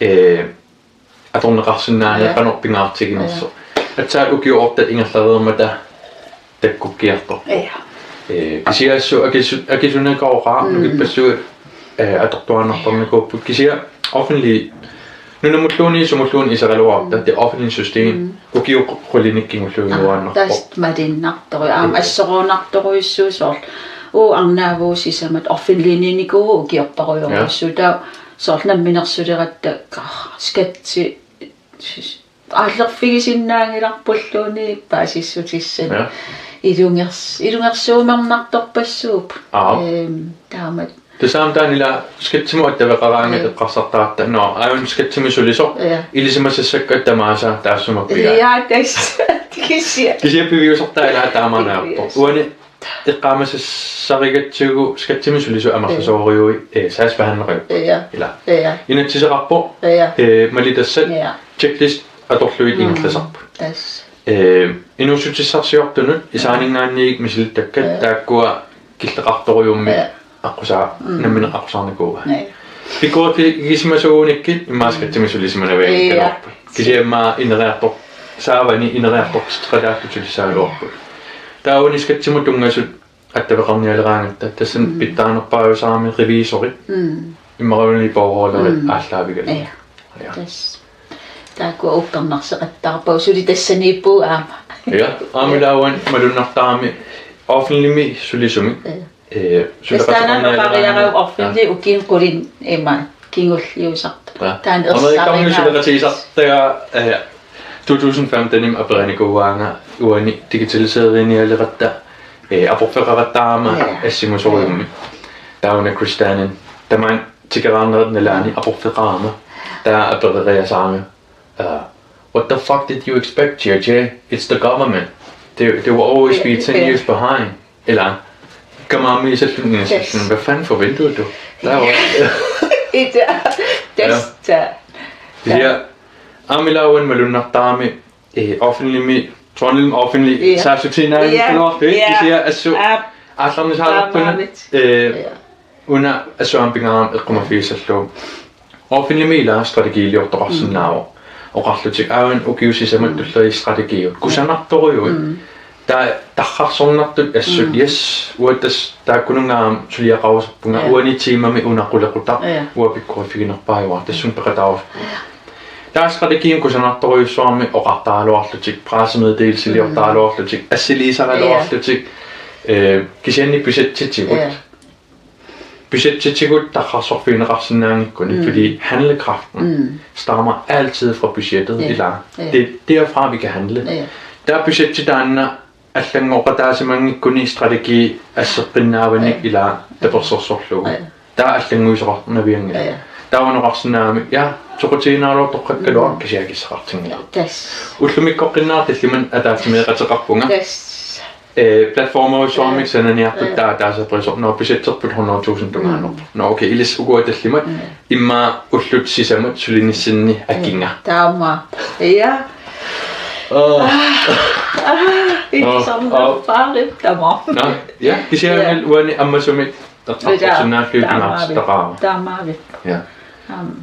ja, eh, atorneqarsinnaanera, ja, qanoq pingaartiginersoq. Ja. Aatsaat ukiut ottet ingerlareermata takkukkiartorpoq. Ja. Eh, kisianni assut akisu-, akisuneqarumaarpoq, mm, nukippassuit, eh, atortuaannartarnikuupput. Kisianni offentlige, nunamulluunniit sumulluunniit iseraluarutta, mm, det offentlige system, mm, ukiut qu-, qulinik kingulliujuaannarpoq. Aap, tassa malunnartorujuk. Aamma, ja, assoruunnartorujussuuvoq soorlu. Uagut arnaavugut sisamat offentligenikuuvugut ukiorparujorujussuuvoq. Ja. Taava soorlu namminersuleratta, ka-, skatti, aallerfigisinnaanngilarpulluunniit paasissutissanik. Ja. Ilungers-, ilungersuumernartorpassuupput. Aap. Ehm, taamatut. Tassami taanna ilaa skattimut attaveqaraangat, ja, eqqarsartaratta. Nå, aajuna skattimik sulisoq. Ja. Ilisimasassakka tamaasa taassuma pigaat. Ja, tassa. Kisianni. Kisianni piviusortaa ilaa taamaannerpoq. Pivius-. Uani eqqaamasassarigatsigu skattimik sulisut amerlasoorujui, eh, sagsbehandlerit. Ja. Ilaa. Ja. Inatsiseqarpoq, ja, eh, malitassat, ja, checklist atorlugit, mm, ingerlasarput. Tassa. Eh, inuussutissarsiortunut isaaninngaanniit misilittakkat, ja, taakkua killeqartorujummik, ja, aqqusaa-, mm, nammineq aqqusaarnikuuaa. Ja. Pikkoriffigisimasuunikkit immaqa, mm, skattimik sulisimanavigakkaluarput. Ja. Kisianni immaqa ineriartor-, saavani ineriartortitseqataassutut sulissagaluarput. Taava uani skattimut tunngasut attaveqarnialeraangatta, tassani, mm, pitsaanerpaajusarami revisorit. Mm. Immaqaluunniit bogholderit, mm, aallaavigalugit. Ja. Ja. Tassa. Taakku uppernarseqattaarpagut suli tassaniippugut aamma. Ja, aamma, ja, ilaa uani malunnartarami offentligimi sulisumik. Ja. Eh, tassa taanna suleqateqarnialeraangat. Oqariaraq offentlige, ja, ukiuni qulinni ima kingulliusartoq. Ja. Taanna Amerikami ersaringaa-, suleqatigisartagaa, eh, to tusind femtenimi aperinikuuaanga uani digitaliserinialeratta, eh, aporfeqaqattaarama, ja, assingusorujussuarmik. Taava una Chris Tannen. Tamaani tikeraarnerit nalaani aporfeqarama. Taava apereriasaarami. Uh, what the fuck did you expect, J J? It's the government. There, there will always be ten years behind. Ilaa. Kamaammiisalluni, yes, hvad fanden forventer du? Der var. Ita. Tassa. Ja. Ja. Aamma ilaa uani malunnartarami, eh, offentligimi, soorunalimi offentlige, ja, saassutiginaanngikkuluarlugit, ja, kisianni assut, aap, aallarnisaalerput, aammaavit, eh, ja, una assut aamma pingaarami eqqumaffigissallugu. Offentligimi ilaa strategiliortoqarsinnaavoq. Mm. Oqarlutik aajuna ukiut sisamat, mm, tulliit strategiut. Mm. Kusanartorujuit. Mm. Taava tarrarsornartut assut, mm, yes, uanga tassa taakkununnga aamma suliaqarusuppunga, ja, uani teamimi una qulequtaq, ja, uanga pikkoriffiginerpaajuara, tassunga peqataarusuppunga. Ja. Taava strategiimik kusanartorujussuarmik oqartaraluarlutik, pressemeddelelseliortaraluarlutik, assiliisaraluarlutik, eh, kisianni budgetitsigut. Ja. Budgetitsigut tarrarsorfigineqarsinnaanngikkuni, mm, fordi handlekraften, mm, stammer altid fra budgettet, ja, eller, ja, det er derfra, vi kan handle. Ja. Der er budgetti taanna allanngorpataasimanngikkunik strategi asseqqinnaavanik, ja, ila tapersersorlugu. Ja. Taava allannguisoqarnavianngilaq. Ja, ja. Taava oqarsinnaammat, ja, soqutiginaarutortoqakkaluaq, mm, kisianni akissaqartinngilaq. Tassa. Ullumikkoqqinnaaq tallimat ataatsimeeqateqarpunga. Tassa. Eh, platformerujussuarmik, ja, sananiartut, ja, taava ataaseq priisoq, nå, budgetterput hundrede tusind tungaanut. Mm. Nå, okay, ilissi ukua tallimat. Mm. Immaqa ullut sisamat sulinissinni akinga. Taama. Ja. Åh. Ah, ikke sådan, åh, åh, bare lidt, der må. Nå, ja, kisianni, ja, uani ammasumik eqqartorsinnaallugit, taamaavik, imaattoqaara. Taamaavik. Ja. Am.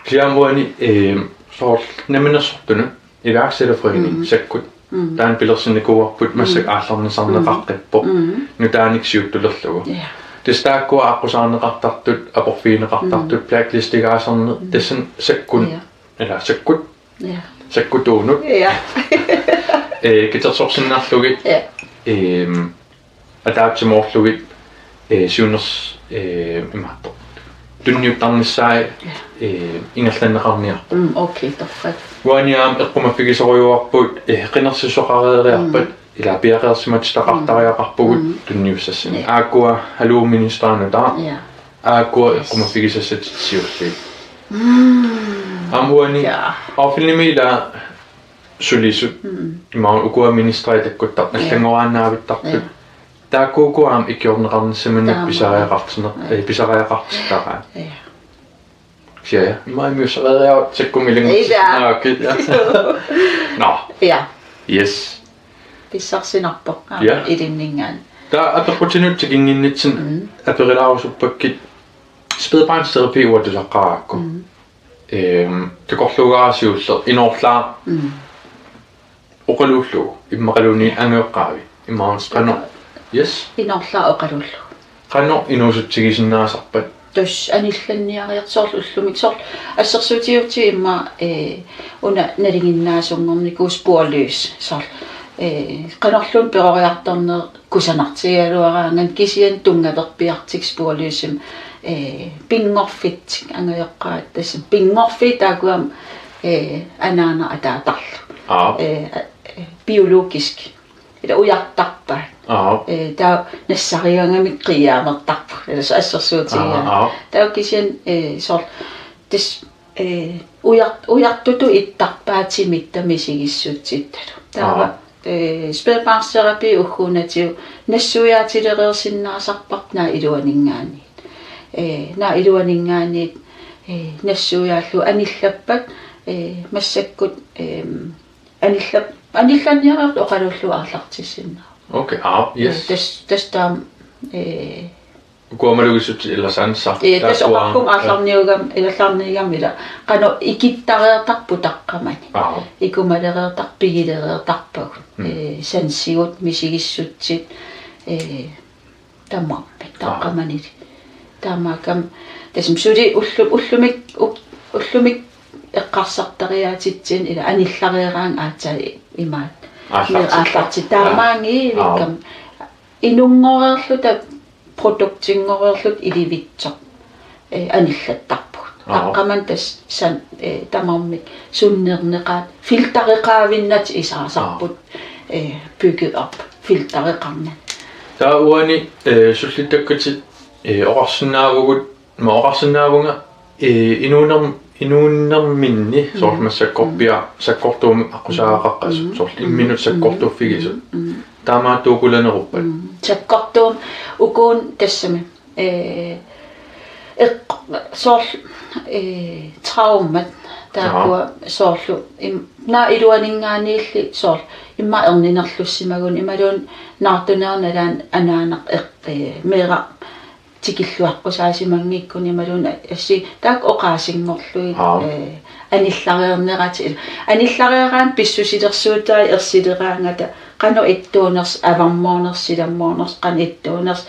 Kisianni uani, eh, soorlu namminersortunut iværksætterforening, mm, Sakkut. Mm. Taanna pilersinnikuuarput, massakkut, mm, aallarnisarneqaqqippoq. Mm. Nutaanik siuttulerlugu. Ja. Tassa taakkua aqqusaarneqartartut, aporfigineqartartut, mm, blacklistigaasarneq, mm, tassani Sakkut, ja, eller Sakkut. Ja. Sakkutuunut. Ja. Eh, katersorsinnarlugit. Ja. Ehm, ataatsimoorlugit, eh, siuners-, eh, imaattoq. Tunniuttarnissaat, ja, eh, ingerlanneqarniarpoq. Mm, okay, torrak. Uani aamma eqqumaffigisorujuarput, eh, qinersisoqareeriarpat, mm, ila piareersimatitaqartariaqarpugut, mm, tunniussassanik. Ja. Aakkua Hallo Minister-inut taava. Ja. Aakkua, yes, eqqumaffigisassatit siulliit. Mm. Aamma uani, ja, offentligimi ila sulisut, mm, imaluunniit ukua ministeritakkuttaaq, ja, allanngoraannaavittartut. Ja. Taakkuuku aamma ikiorneqarnissaminnik, taama, pisariaqartinneq, ja, eh, pisariaqartittaraat. Ja. Kisianni, ja, immaqa immiussaqareeriarput Sakkummi ilanngutsinnaagakku. Nå. Ja. Yes. Pissarsinarpoq, aamma, ja, ilinninngaanniit. Taava apeqqutinik tikinnginnitsinni, mm, aperlaarusuppakkit spædbarnsterapi uanga tusaqqaarakku. Mm. Ehm, takorluugaara siulleq inoorlaaq, mm, oqaluullugu, immaqaluunniit angajoqqaavi, imaluunniit qanoq. Yes. Inoorlaaq oqaluullugu. Qanoq inuusutsigisinnaasarpat? Tassa anillanniariartoq soorlu ullumi, soorlu assersuutigiutsigu immaqa, eh, una nalinginnaasunngornikuusoq sporløs, soorlu, eh, qanorluunniit peroriartorneq kusanartigigaluaraangat, kisianni tunngaverpiartik sporløsimi, eh, pinngorfitsik angajoqqaat, tassa pinngorfiit taakku aamma, eh, anaanaq ataatarlu. Aap. Eh, eh, biologisk. Ila ujartarpaat. Aap. Eh, taava nassarigaangamik qiiaamertarpaat. Ila soorlu assersuutigigaanni. Aap, aap. Taava kisianni, eh, soorlu tassa, eh, ujar-, ujartutut ittarpaat timitta misigissutsittalu. Taava, aap, eh, spædbarnsterapi ugguuna tassa nassuiaatilereersinnaasarparput naak iluaninngaanniit. Eh, naak iluaninngaanniit, eh, nassuiaallugu anillappat, eh, massakkut, ehm, anillap-, anillanniariartoq oqaluullugu aallartissinnaavoq. Okay, aap, yes. Eh, tassa, tassa taama, eh, ukua malugissutsit ila sansa. Eh, tassa taakkua oqarpunga, ja, aallarniugam-, ilaallarniugami ila. Qanoq ikittareertarput taqqamani. Aap. Ikumalereertar-, pigilereertarpagut. Mm. Eh, sansigut, misigissutsit, eh, tamarmik, aap, taqqamanilu. Taamaakkami tassami suli ullu-, ullumi-, u-, ullumi eqqarsartariaatitsinni ila anillareeraangat aatsaat imaattoq. Aallartittoq. Aallartittoq. Taamaanngilaq, aap, ivikkami. Inunngoreerluta produktinngoreerluta ilivitsoq, eh, anillattarpugut. Aap. Taqqamani tassa san-, eh, tamarmik sunnerneqaat, filtereqaavinnatik isaasarput, aap, eh, bygget op, filtereqarnani. Taava uani, eh, sullittakkatit, eh, oqarsinnaavugut, ma oqarsinnaavunga, eh, inuunerm-, inuunerminni, mm, soorlu massakkorpiaq, mm, sakkortuumik aqqusaagaqaqqasut, mm, soorlu imminut, mm, sakkortuffigisut. Mm, mm. Taamaattuukulaneruppat? Mm. Sakkortuumik ukuunik tassami. Eh, eq-, soorlu, eh, traumat taakkua, aap, soorlu im-, naak iluaninngaanniilli soorlu immaqa erninerlussimagunik imaluunniit naartunerup nalaani anaanaq eq-, eh, meeraq tikilluaqqusaasimanngikkuni imaluunniit assi taakku oqaasinngorlugit, aap, eh, anillareerneratik. Anillareeraanni pissusilersuutai ersileraangata qanoq ittuunersoq, avammornersoq, silammoornersoq, qanoq ittuunersoq,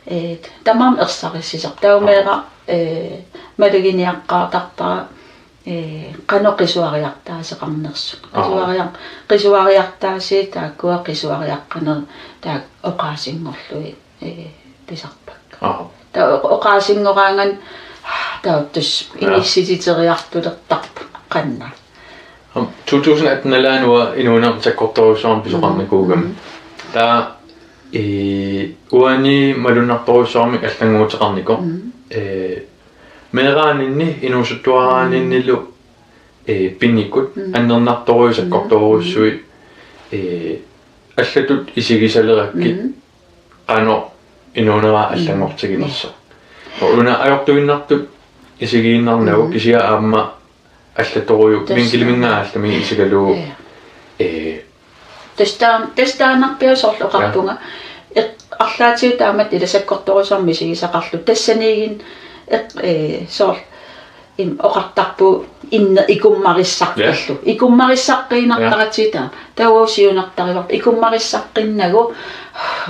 eh, tamarmik ersarissisarput. Taava, aap, meeraq, eh, maluginiaqqaartarpara Ee, qanoq qisuariartaaseqarnersut. Aha. Qisuariar-, qisuariartaasii taakkua qisuariaqqaneq taakku oqaasinngorlugit, ee, pisarpakka. Aha. Taava oq-, oqaasinngoraangat taava tassa. Ja. Inissisiteriartulertarput qanna. Am, to tusind atten-ilaannguaq inuunermi sakkortoorujussuarmik pisoqarnikuugami. Mm. Mm. Taava, ee, uani malunnartorujussuarmik allannguuteqarnikoq. Mm. Ee, meeraaninni, inuusuttuaraaninnilu, ee, pinikut, mm, annernartorujussuit, mm, sakkortoorujussuit, ee, allatut isigisalerakkit, mm, qanoq inuunera allanngortiginersoq. Mm. Una ajortuinnartut isigiinnarnagu, mm, kisianni aamma allatorujuk, tassa, minkiliminnga aallami isigalugu. Ja. Ee. Tassa taan-, tassa taannarpiaq soorlu oqarpunga. Ja. Eq-, arlaatigut taamatut ila sakkortoorujussuarmik misigisaqarluta. Tassaniiginnaq eq-, ee, soorlu im-, oqartarpugut inne-, ikummarissaqqillugu. Ja. Ikummarissaqqiinnartaratsigu taama. Taava siunertarivarput ikummarissaqqinnagu,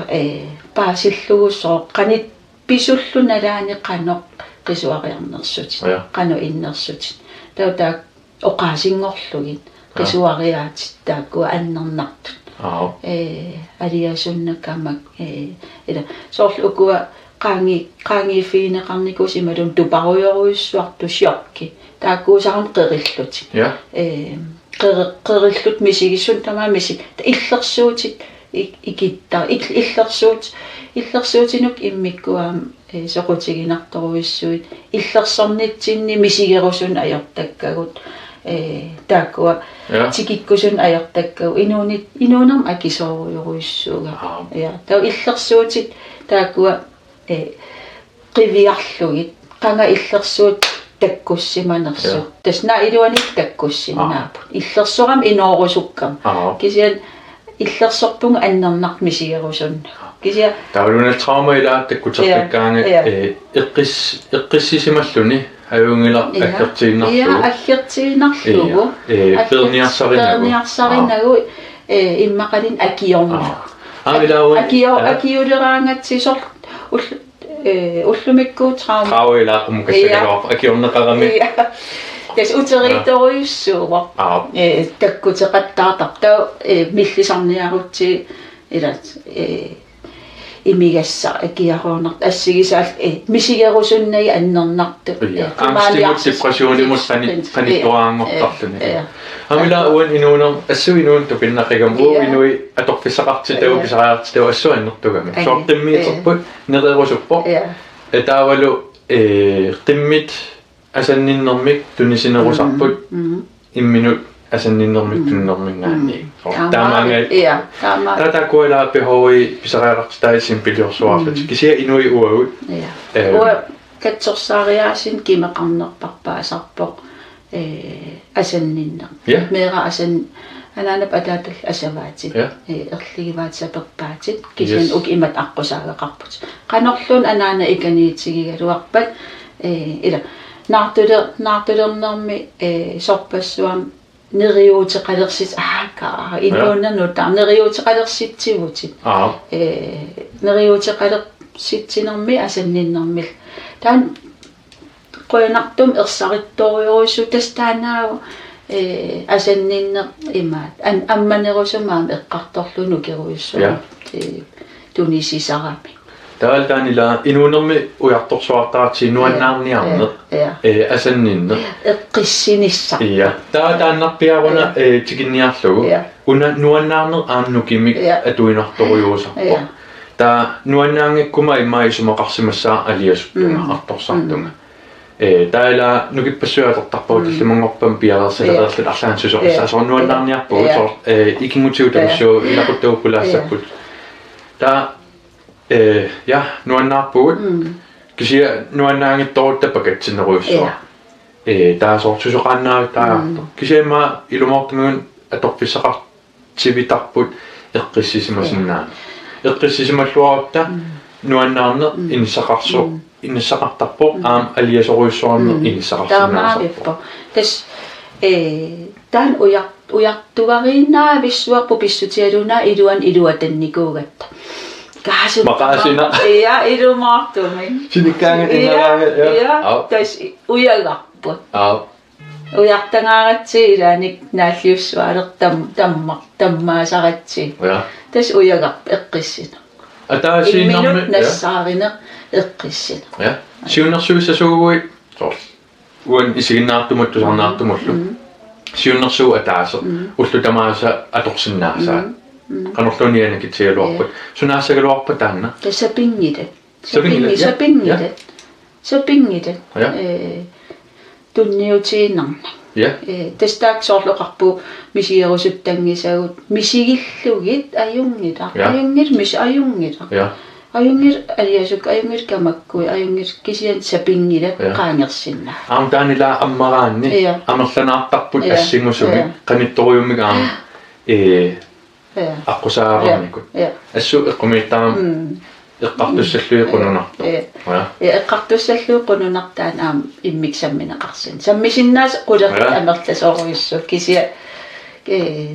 ee, paasillugu soorlu qanit pisullu nalaani qanoq qisuariarnersutit. Ja. Qanoq innersutit. Taava taakku oqaasinngorlugit. Ja. Qisuariaatit taakkua annernartut. Aap. Ee, aliasunnakka aamma, ee, ila, soorlu ukua qaangi-, qaangiiffigineqarnikuusut imaluunniit tuparujorujussuartut, chokki. Taakkuusarami qerillutik. Ja. Ee, qeri-, qerillutik misigisut tamaasa misik-, illersuutit ik-, ikitta-, ik-, illersuut-, illersuutinukkut immikkut aamma, ee, soqutiginartorujussuit, illersornitsinni misigerusunik ajortakkagut, ee, taakkua, ja, tikikkusunik ajortakkagut, inuunit-, inuunermi akisoorujorujussuugami. Aap. Ja, taava illersuutit taakkua, ee, qiviarlugit, qanga illersuut takkussimanersut. Ja. Tassa naak iluanni takkussinnaapput. Aap. Illersorami inoorusukkama. Aap. Kisianni illersorpunga annernartoq misigerusunnagu. Kisianni taavalu una trauma ilaa takkuteqqikkaangat, ja, ja, ee, eqqis-, eqqissisimalluni ajunngilaq, ja, aggertiinnarlugu. Ja, aggertiinnarlugu. Ja, ee, agger-, peerniarsarinagu. Peerniarsarinagu, aap, ee, immaqaluunniit akiornagu. Aap. Aamma ilaa uani, akio-, ja, akiuleraangatsi soorlu ul-, ee, ullumikkut trauma. Trauma ilaa qummukassagaluarpoq, ja, akiorneqarami. Ja. Tassa uteriittorujussuuvoq. Aap. Ee, takkuteqattaartarpoq. Taava, ee, millisarniarutsigit ila, ee, imigassaq akiaroornartoq assigisaallu, ee, misigerusunnagit annernartut. Ja. Ee, angstimut, qimaaniarsis-, depressionimut qani-, qanittuaranngortarluni. Ja. Ja. Aamma ilaa uani inuunermi, assut inuuneq tupinnaqigami, uagut, ja, inuit atorfissaqartitagut, ja, pisariaqartitagut assut annertugami. Ai. Soorlu qimmiuterput, ja, nereerusuppoq. Ja. Ee, taavalu, ee, qimmit asanninnermik tunisinerusarput, mm, mm, imminut asanninnermik, mm, tuninerminngaanniit. Mm. Soorlu taamaammat, taamaammat. Ja, taamaammat. Taava taakkua ilaa behovi pisariaqartitai simpeliorsuarlutik. Mm. Kisianni inuit uagut. Ja. Ee. Uanga katsorsaariaaseq kimeqarnerpaasarpoq, ee, asanninneq. Ja. Meeraq asan-, anaanap ataatallu asavaatit. Ja. Ee, erligivaatit saperpaatit. Kisianni, yes, uku imatut aqqusaagaqarputit. Qanorluunniit anaana ikaniitigigaluarpat, ee, ila, naartuler-, naartulernermi, ee, sorpassuarnik neriuuteqalersit-, aaka, ja, inuunermi nutaaq, neriuuteqalersitsivutit. Aap. Ee, neriuuteqalersitsinermi asanninnermillu. Taanna qujanartumik ersarittorujussuuvoq, tassa taannaavoq, ee, asanninneq imaattoq. An-, ammanerusumik aamma eqqartorlugu nukerujussuarmik, ja, ee, tunisisarami. Taavalu taanna ilaa inuunermi ujartorsuartaratsigu nuannaarniarneq, ja, ja, ee, asanninneq. Eqqissinissaq. Ja. Taava taannarpiaruna, ja, ee, tikinniarlugu. Ja. Una nuannaarneq aamma nukimik, ja, atuinnartorujussuusarpoq. Ja. Taava nuannaanngikkuma immaqa isumaqarsimassaaq aliasuttunga, mm, artorsartunga. Mm. Ee, taava ilaa nukippassuit atortarpagut, mm, tallimanngorpat piareersalereerluta, ja, arlaannik susoqassaaq, ja, soorlu nuannaarniarpugut, ja, soorlu, ee, ikinngutigut, ja, tamassuugut ilaquttagut pulaassapput. Ja. Taava, ee, ja, nuannaarpugut. Mm. Kisianni nuannaanngitsorutta pakatsinnerujussuaq. Ja. Ee, taava soorlu susoqaannaavittariaqarpoq. Mm. Kisianni aamma ilumoortumik atorfissaqar- tivitarput eqqissisimasinnaanngilaq. Ja. Eqqissisimalluarutta, mm, nuannaarneq, mm, inissaqarso-, mm, inissaqartarpoq, mm, aamma aliasorujussuarneq, mm, inissaqarsinnaasarpoq. Taamaavippoq. Tassa, ee, taanna ujar-, ujartuinnaavissuarput pissutigalugu una iluani iluatannikuugatta. Kaasut-, maqaasinaq. Ja, ilumoortumik. Sinikkaangat, ja, innaraangat, ja. Ja, aap, tassa ujagarput. Aap. Ujartagaaratsigit ilaanik naalliussuaaleq tam-, tamma-, tammaasaratsigit. Ja. Tassa ujagarput eqqissineq. Ataasiinnarmi, imminut ja. Nassaarineq eqqissineq. Ja. Siunnersuussasuuguit soorlu. Uani isiginnaartumut tusarnaartumullu. Mm. Siunnersuut ataaseq. Mm. Ullut tamaasa atorsinnaasaat. Mm. Mm. Qanorluunniit anakitsigaluarpat. Ja. Sunaassagaluarpa taanna? Tassa sapinngilat. Sapinngilat, ja. Sapinngilat. Ja. Sapinngilat. Ja. Ee, tunniutiinnarnagit. Ja. Ee, tassa taakku soorlu oqarpugut misigerusuttanngisagut, misigillugit ajunngilaq. Ja. Ajunngilaq mis-, ajunngilaq. Ja. Ajunngilaq aliasukkut, ajunngilaq kamakkuit, ajunngilaq kisianni sapinngilat. Ja. Qaangersinnaavat. Aamma taanna ilaa ammaraanni. Ja. Amerlanaartarput. Ja. Assingusumik. Ja. Qanittorujummik aamma. Ee, Ja. Aqqusaarnermikut. Ja. Ja. Assut eqqumiittarami. Mm. Eqqartussallugit qununartoq. Ja. Ja. Ja, eqqartussallugit qununartoq taanna aamma immikkut sammineqarsinnaavoq. Sammisinnaasat qulequtaq. Ja. Amerlasoorujussuuvoq kisianni, ee,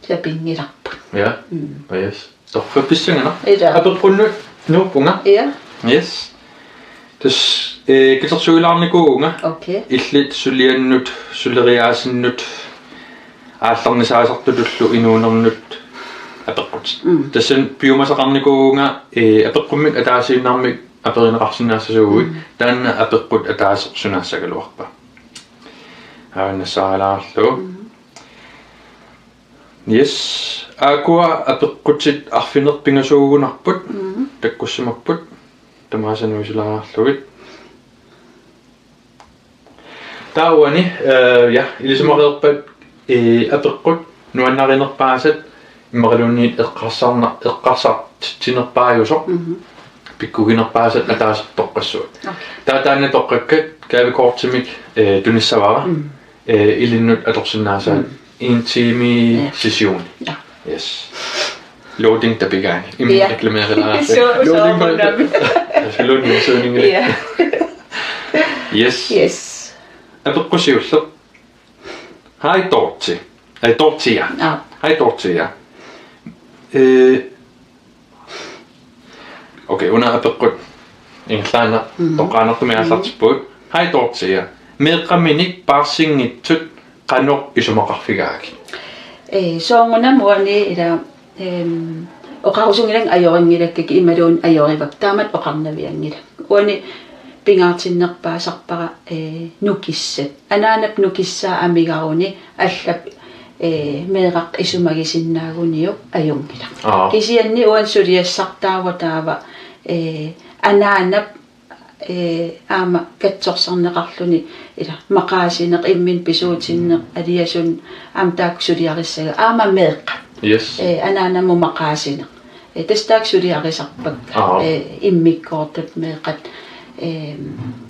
sapinngilarput. Ja. Mm. Yes. Torrak, pissanganaq. Ilaa. Apeqqunnut nuuppunga. Ja. Yes. Tassa, ee, katersuilaarnikuuvunga. Okay. Illit suliannut, suleriaasinnut, aallarnisaasartutullu inuunernut apeqqutit. Mm. Tassani piumasaqarnikuuvunga, ee, apeqqummik ataasiinnarmik aperineqarsinnaassasuuguit. Mm. Taanna apeqqut ataaseq sunaassagaluarpa? Avannassaraalaarlu. Mm. Yes. Aakkua apeqqutit arfineq-pingasuugunarput. Mm. Takkussimapput. Tamaasa nuisilaarlugit. Taava uani, eh, ja, ilisimareerpat, eh, apeqqut nuannarinerpaasat immaqaluunniit eqqarsarna-, eqqarsartitsinerpaajusoq. Mhm. Pikkuginerpaasat ataaseq toqqassavat. Okay. Taava taanna toqqakkat gavekortimik, eh, tunissavara. Mm. Eh, ilinnut atorsinnaasaat. Mm. En time. Ja. Session. Ja. Yes. Loading tapigaani. Immi. Ja. Reklameerlaarput. Suu, loading suu, tapigaani. Loading, loading. Ja. Yes. Yes. Apeqqut siulleq. Hej Dorthe. Hej Dorthea. Ja. Hej Dorthea. Eh, Okay, una apeqqut ingerlaannaq. Mhm. Toqqaannartumik. Mhm. Aallartippugut. Hej Dorthea. Meeqqaminik paarsinngitsut qanoq isumaqarfigaagit? Ee, soorunami uani ila, em, oqarusunngilanga ajorinngilakka imaluunniit ajorivakka, taamatut oqarnavianngilanga. Uani pingaartinnerpaasarpara, ee, nukissat. Anaanap nukissaa amigaruni allap, ee, meeraq isumagisinnaaguniuk ajunngilaq. Aa. Kisianni uani suliassartaavoq taava, ee, anaanap, ee, aamma katsorsarneqarluni ila maqaasineq, imminut pisuutinneq, aliasunut aamma taakku suliarissagiga aamma meeqqat. Yes. Ee, anaanamut maqaasineq. Ee, tassa taakku suliarisarpakka. Aa. Ee, immikkoortut meeqqat, ee,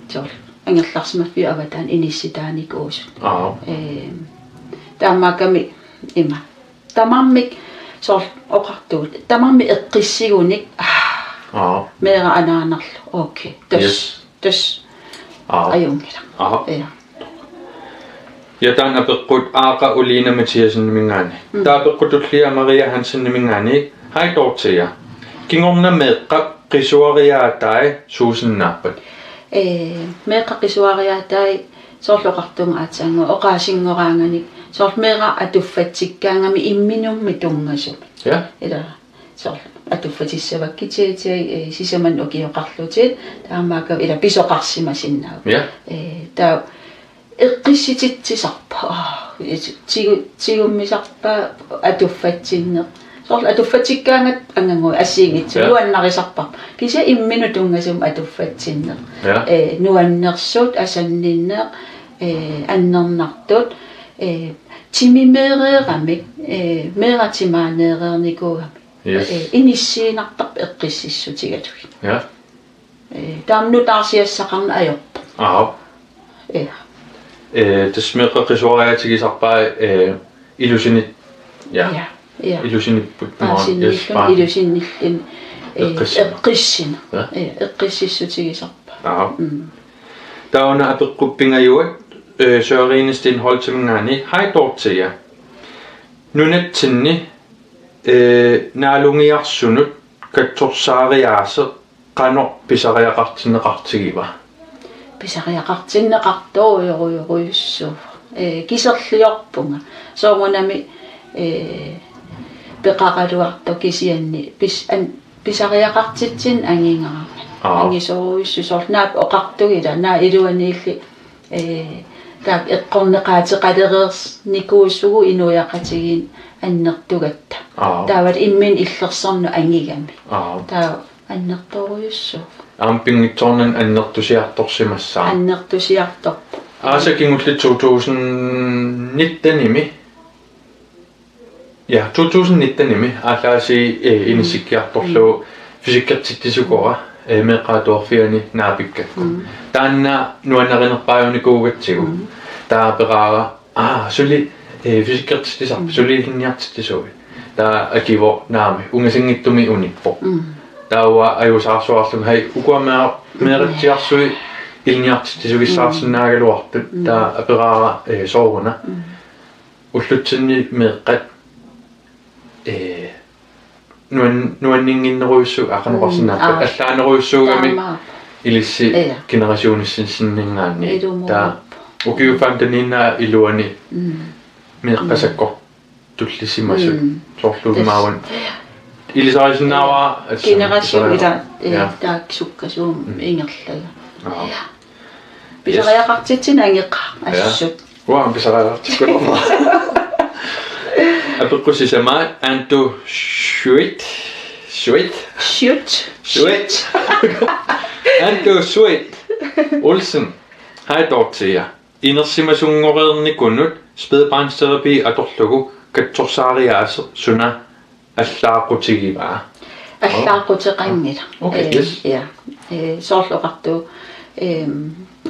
soorlu angerlarsimaffiup avataani inissitaanikuusut. Aa. Ee, taamaakkami ima. Tamarmik soorlu oqartugut. Tamarmik eqqissigunik. Aa. Aa. Meeraq anaanarlu. Okay. Tassa. Yes. Tassa. Aa. Ajunngilaq. Aha. Ja. Ja taanna apeqqut Aaqa Uliina Mathiasseniminngaanniit. Mm. Taava apeqqut tullia Maria Hanseniminngaanniit. Hej Dorthea. Kingorna meeqqap qisuariaatai suusinnaappat? Ee, meeqqap qisuariaatai soorlu oqartunga aatsaannguaq oqaasinngoraangamik. Soorlu meeraq atuffatsikkaangami imminummi tunngasumik. Ja. Ila soorlu atuffatissavakkit, ee, sisamannik ukioqarlutit, taamaakkami ila pisoqarsimasinnaavoq. Ja. Ee, taava eqqissititsisarpoq. Aa, tigu-, tigummisarpaa atuffatsinneq. Soorlu atuffatsikkaangat angangu assigiinngitsoq. Ja. Nuannarisarparput. Kisianni imminut tunngasumik atuffatsinneq. Ja. Ee, nuannersut, asanninneq, ee, annernartut, ee, timimeereeramik, ee, meeraq timaaneereernikuugamik. Yes. Ee, inissiinnartarput eqqississutigalugit. Ja. Ee, taama nutaarsiassaqarneq ajorpoq. Aap. Ja. Ee, tassa meeqqap qisuariaatigisarpai, ee, ilusinit-, ja. Ja, ja. Ilusinipput. Paasinnilluni, yes, paa-, ilusinnilluni, ee, eqqissinneq. Eqqissinneq. Ja. Ja, eqqississutigisarpai. Aap. Mm. Taava una apeqqut pingajuat, ee, Sørine Stenholtiminngaanniit. Hej Dorthea. Nunatsinni, ee, naalungiarsunut katsorsaariaaseq qanoq pisariaqartinneqartigiva? Pisariaqartinneqartorujorujorujussuuvoq. Ee, kiserliorpunga. Soorunami, ee, peqaraluartoq kisianni pis-, an-, pisariaqartitsineq angingaarmat. Aap. Angisoorujussuuvoq, soorlu naak oqartugit, naak iluaniilli, ee, taakku eqqorneqaateqalereernikuusugut inuiaqatigiinni annertugatta. Aap. Taava imminut illersorneq angigami. Aap. Taava annertoorujussuuvoq. Aamma pinngitsoornani annertusiartorsimassaaq. Annertusiartorpoq. Aasaq kingulleq to tusind nittenimi. Ja, to tusind nittenimi aallaasiit, eh, inissikkiartorlugu fysikkertitsisoqara, eh, meeqqat atuarfianni naapikkakku. Mm. Taanna nuannarinerpaajunikuugatsigu. Mm. Taava aperaara, aa, suli, eh, fysikkertitsisarpit, mm, suli ilinniartitsisuuit. Taava akivoq naamik, ungasinngitsumik unippoq. Mm. Taava ajuusaarsuarlunga, hej, ukua mea-, meeratsiarsuit ilinniartitsisugissaarsinnaagaluartut. Mm. Taava aperaara, eh, sooruna. Mm. Ullutsinni meeqqat, eh, nuan-, nuanninnginnerujussu-, aa, qanoq oqarsinnaappat, mm, aa, allaanerujussuugami taamaappoq. Ilissi, ja, generationissinninngaanniit. Ilumut. Taava ukiut femteniinnaat iluani, mm, meeqqat, mm, sakkortullisimasut. Mm. Soorlu, tassa, immaqa. Ilisarisinnaavara, ja, assut generation pisariaqar-, ila, ja, ja, taakku sukkasuumik, mm, ingerlaga. Aa. Ja. Yes. Pisariaqartitsineq angeqaaq, ja, assut. Uanga pisariaqartikkulerpara. Apeqqut sisamaat Ando Schødt. Schødt. Schødt. Schødt. Ando Schødt Olsen. Hej Dorthea. Inersimassunngoreernikunut spædbarnsterapi atorlugu katsorsaariaaseq suna allaaqutigivaa? Allaaquteqanngilaq. Okay, eh, yes. Ja. Eh, soorlu oqartoq, ehm,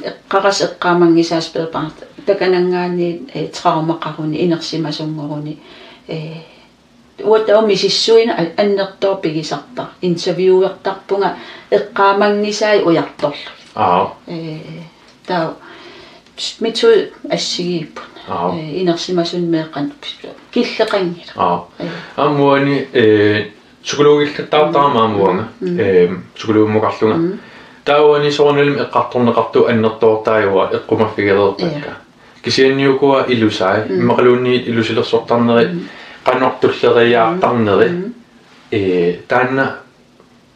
eqqaras eqqaamanngisaat spædbarn-, takananngaanniit, eh, traumaqaruni, inersimasunngoruni, eh, uanga taava misissuineq a-, annertooq pigisartaq. Interviewertarpunga eqqaamanngisaat ujartorlugit. Aap. Eh, taava metode assigiipput. Aap. Eh, inersimasunut meeqqanut killeqanngilaq. Aap. Eh. Aamma uani, eh, psykologillattaartarama aamma uanga. Mm. Eh, psykologimmukarlunga. Mm. Taava uani soorunalimi eqqartorneqartut annertoortaajuvoq eqqumaffigereerpakka. Ja. Kisianni ukua ilusai, mm, immaqaluunniit ilusilersortarneri, mm, qanoq tulleriiaartarneri, mm, eh, taanna,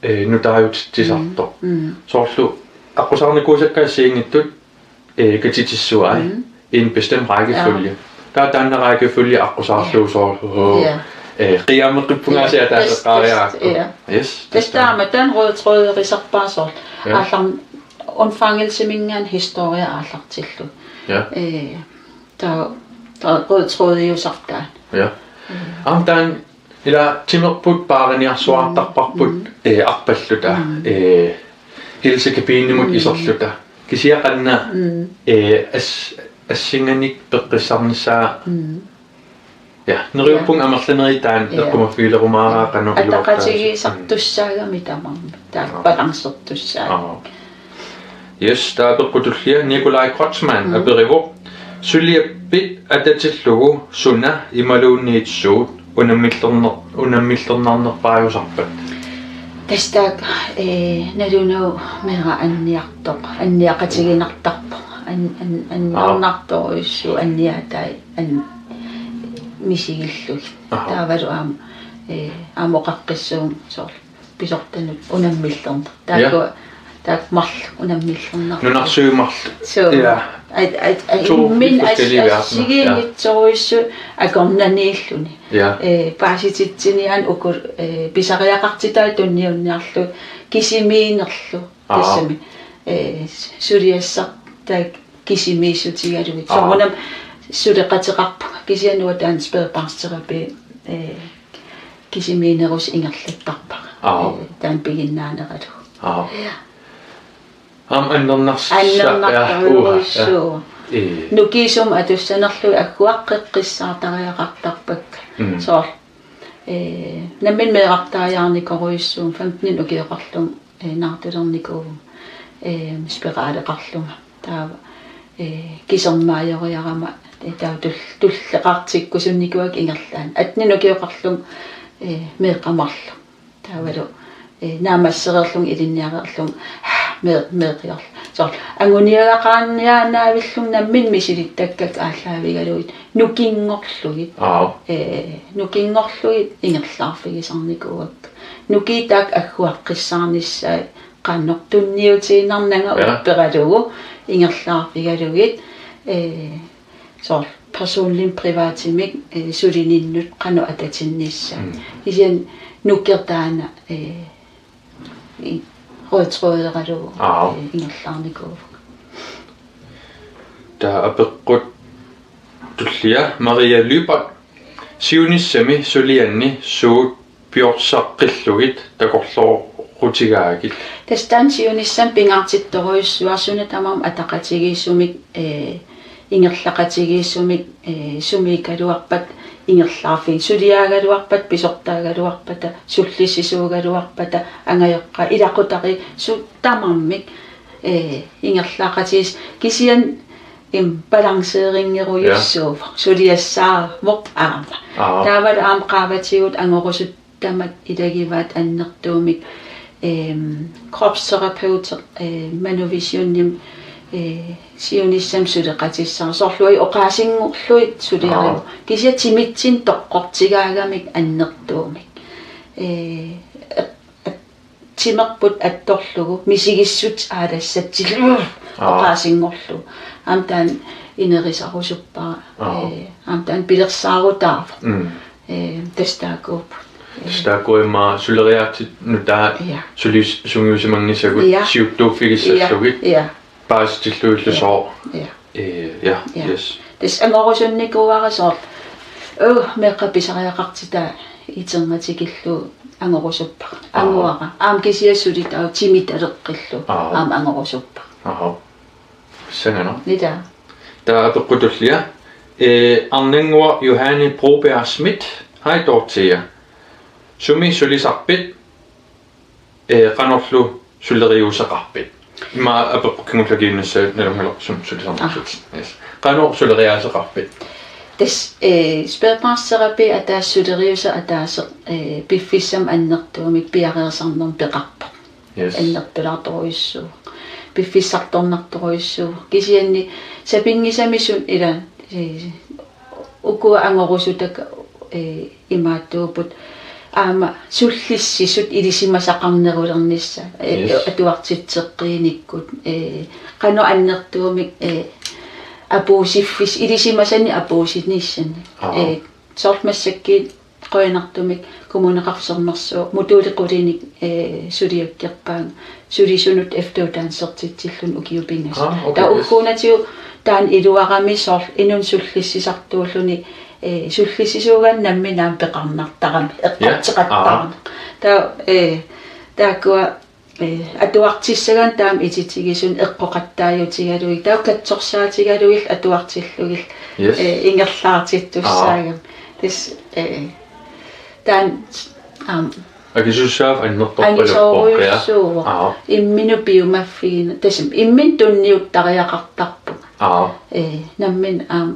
eh, nutaajutitsisartoq. Mm. Mm. Soorlu aqqusaarnikuusakka assigiinngitsut, eh, katitissavai, mm, i en bestemt rækkefølge. Ja. Taava taanna rækkefølge aqqusaarlugu, ja, soorlu, ja, eh, qiiaammeqqippunga, ja, aasiit ataaseq eqqaariarakku. Ja. Yes, tassa taama, taanna rød tråderisarpaa soorlu. Ja. Aallarm-, undfangelseminngaanniit historia aallartillugu. Ja. Eh, taava, taava rød trådiusarpaa. Ja. Mm. Aamma taanna ila timerput paariniarsuartarparput, mm, eh, arpalluta, mm, eh, helsekabinimut, mm, iserluta. Kisianni qanoq, mm, eh, as-, assinganik peqqissaarnissaa. Mm. Ja, neriuppunga, ja, amerlanerit taanna, ja, eqqumaffigilerumaaraat qanoq iluartaasa. Ataqatigiissartussaagami tamarmik. Taava, aa, balancertussaagami. Aa. Yes, taava apeqqut tullia Nikolaj Kreutzmann, mm, aperivoq: Suliappit atatillugu suna imaluunniit suut unammillerner-, unammillernarnerpaajusarpat? Tassa taakku, eh, nalunagu meeraq anniartoq, anniaqatiginartarpoq, an-, an-, aa, anniarnartorujussuuvoq anniaatai an-, misigillugit. Aha. Taavalu aamma, eh, aamma oqaqqissuunga soorlu pisortanut unammillerneq. Ja. Taakku, taakku marluk unammillernarput. Nunarsuit marluk. Suu. Ja. At, at, at, to imminut forskellige verdener. Assigiinngitsorujussuit akornanniilluni. Ja. Eh, paasititsiniaaneq uku, eh, pisariaqartitaat tunniunniarlugit kisimiinnerlu. Aa. Tassami, eh, suliassartaat kisimiissutigalugit. Aa. Soorunami suleqateqarpunga. Kisianni uanga taanna spædbarnsterapi, eh, kisimiinnerusoq ingerlattarpara. Aa. Eh, taanna piginnaaneralugu. Aa. Ja. Aamma annernars-, annernartorujussuuvoq. Ja, uha, ja. Ee. Nukiisumik atussanerlugit agguaqqeqqissaartariaqartarpakka. Mm. Soorlu, eh, nammineq meerartariaarnikorujussuuvunga, femteninik ukioqarlunga, eh, naartulernikuuvunga, eh, spiraleqarlunga. Taava, eh, kisermaajoriarama, eh, taava tul-, tulleqartikkusunnikuuakka ingerlaannaq. Atteninik ukioqarlunga, eh, meeqqat marluk. Taavalu, eh, naammassereerlunga ilinniareerlunga, mee-, meeqiorlunga. Soorlu anguniagaqarniaannavillugit nammineq misilittakkakka aallaavigalugit nukinngorlugit. Aap. Ee, nukinngorlugit ingerlaarfigisarnikuuakka. Nukiit taakku agguaqqissaarnissaat qanoq tunniutiinnarnanga. Ja. Upperalugu ingerlaarfigalugit. Ee, soorlu personlig privatimik, ee, sulininnut qanoq atatinnissaa. Mm. Kisianni nuker taanna, ee, i-, rødtråderalugu, Aap. Ee, ingerlaarnikuuvoq. Taava apeqqut tullia Maria Lyberth. Siunissami sulianni suut piorsaqqillugit takorloorutigaagit? Tassa taanna siunissami pingaartittorujussuuara suna tamarmi ataqatigiissumik, ee, ingerlaqatigiissumik, ee, sumiikkaluarpat ingerlaarfik, suliaagaluarpat, pisortaagaluarpata, sullissisuugaluarpata, angajoqqaat, ilaqutariit, suut tamarmik, ee, ingerlaqatigiis-, kisianni im balanceringerujussuuvoq, Ja. suliassaavoq aamma. Aap. Taavalu aamma qaavatigut angorusut tamat ilagivaat annertuumik, eem, kropsterapeuti, ee, Manu Visionimi, ee, siunissami suleqatissara. Soorlu uagut oqaasinngorlugit suliarivut. Aap. Kisianni timitsinnut toqqortigaagamik annertuumik. Ee, ee, ee, timerput attorlugu misigissutsit aalassatsillugu Aap. oqaasinngorlugu. Aamma taanna inerisarusuppara. Aap. Ee, aamma taanna pilersaarutaavoq. Mm. Ee, tassa taakkuupput. Ee. Tassa taakku immaqa suleriaatsip nutaat Ja. sulis-, sungiusimanngisagut Ja. siuttuuffigissallugit Ja. Ja. paasitillugillu Ja. sooq. Ja. Ee, ja, Ja. yes. Tassa angorusunnikuuara soorlu. Uu, meeqqat pisariaqartitat iternatikillu angorusuppara. Aap. Anguara. Aamma kisianni suli taava timit taleqqillugu. Aap. Aamma angorusuppara. Aap. Sanganaq. Nita. Taava apeqqut tullia. Ee, Arnannguaq Johanne Broberg Schmidt. Hej Dorthea. Sumi sulisarpit? Ee, qanorlu suleriaaseqarpit? Immaqa apeqqut kingulleq kiinnassaq nalunngilarput sumi sulisarnersutit. Aha. Yes. Qanoq suleriaaseqarpit? Tassa, ee, spædbarnsterapi ataaseq suleriaaseq ataaseq, ee, piffissami annertuumik piareersarnermik peqarpoq. Yes. Annertulaartorujussuuvoq. Piffissartornartorujussuuvoq. Kisianni sapinngisamik suna ila, ee, ukua angorusutaka, ee, imaattuupput aamma sullissisut ilisimasaqarnerulernissaat, ee, Yes. atuartitseqqiinikkut, ee, qanoq annertuumik, ee, apuussiffis-, ilisimasanik apuussinissaannik. Aap. Ee, soorlu massakkut qujanartumik Kommuneqarfik Sermersuup moduuli qulinik, ee, suliakkerpaanga sulisunut efteruddannelsertitsilluni ukiut pingasut. Aa, okay, Taava yes. Ugguuna taanna iluarami soorlu inunnut sullissisartuulluni, ee, sullissisuugaanni nammineq aamma peqarnartarami, Ja. eqqartoqattaarami. Aa. Taava, ee, taakkua, ee, atuartissagaanni taama ititigisumik eqqoqattaajutigalugit, taava katsorsaatigalugillu atuartillugillu, Yes. ee, ingerlaartittussaagami. Aa. Tassa, ee, taanna, aamma, Akisussaaffiit annertoorujussuuvoq. Angisoorujussuuvoq. Aa. Imminut piumaffigineq. Tassami imminut tunniuttariaqartarpunga. Aa. Ee, nammineq aamma.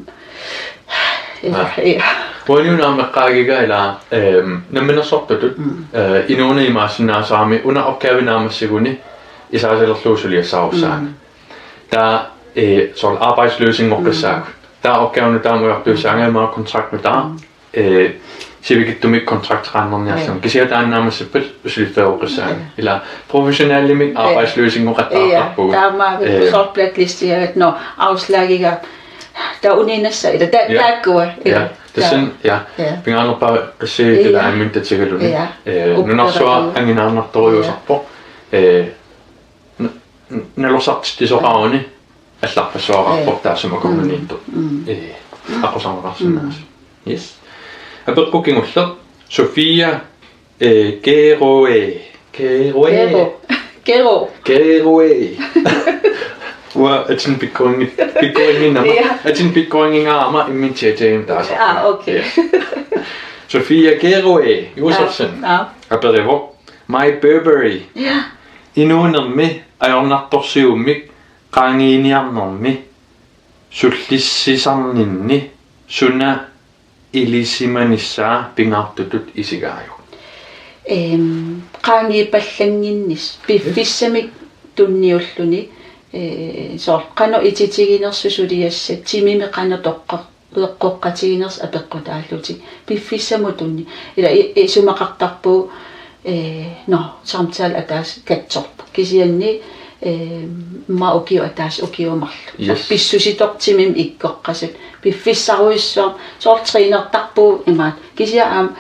Ee, Aa. ee. Uaniuna aamma eqqaagiga ila, ehm, namminersortutut, Mm. ee, inuuneq imaassinnaasarami una opgavi naammassiguni isaasalerlugu suliassaarussaanga. Mm. Taava, ee, soorlu arbejdsløsinngoqqissaagut. Mm. Taava opgavi nutaamut ujartuissaanga immaqa kontrakt nutaaq. Mm. Ee, sivikitsumik kontrakteqarnerniarluni. Ja. Kisianni taanna naammassippat suliffeeroqqissaanga. Ja. Ila professionelimik Ja. arbejdsløsinngoqattaartarpugut. Ja, taamaavik Ee. soorlu blacklistigaat, nå, afslagiga, taava uninnassaaq, ila ta-, Ja. taakkua, ila. Ja. Tassani, ja. Ja. Pingaarnerpaaq qissiit Ja. ila imminut tatigaluni. Ja. Ee, Upperalugu. Nunarsuaq anginaarnartorujussuusarpoq. Ja. Ee, n-, n-, nalorsartitsisoqaruni allarpassuaqarpoq Ja. taassuma Mm. kommunittoq. Mm. Ee, aqqusaaneqarsinnaasut. Mm. Yes. Apeqqut kingulleq, Sofia, ee, Keroe. Keroe. Kero. Kero. Keroe. Uanga atin pikkoringi-, pikkoringinnama. Ja. Atin pikkoringinnama imminut chatimi taasarpunga. Ah, okay. Ja. Sofia Keroe Josefsen. Ah, ah. Aperivoq. Maj Burberry. Ja. Inuunermi ajornartorsiummik qaangiiniarnermi sullissisarninni suna ilisimanissaa pingaartutut isigaajuk? Ehm, qaangiipallannginnissaq piffissamik tunniulluni, Ee, soorlu qanoq ititiginersoq suliassat, timimi qanoq toqqor-, eqqoqqatiginersoq apeqqutaallutik. Piffissamut tunni-. Ila i-, isumaqartarpugut, ee, nå, samtale ataaseq katsorpoq. Kisianni, ee, immaqa ukioq ataaseq ukioq marluk. Yes. Pissusitoq timimi ikkoqqasut. Piffissarujussuarmik soorlu trænertarpugut imaattoq. Kisianni aamma,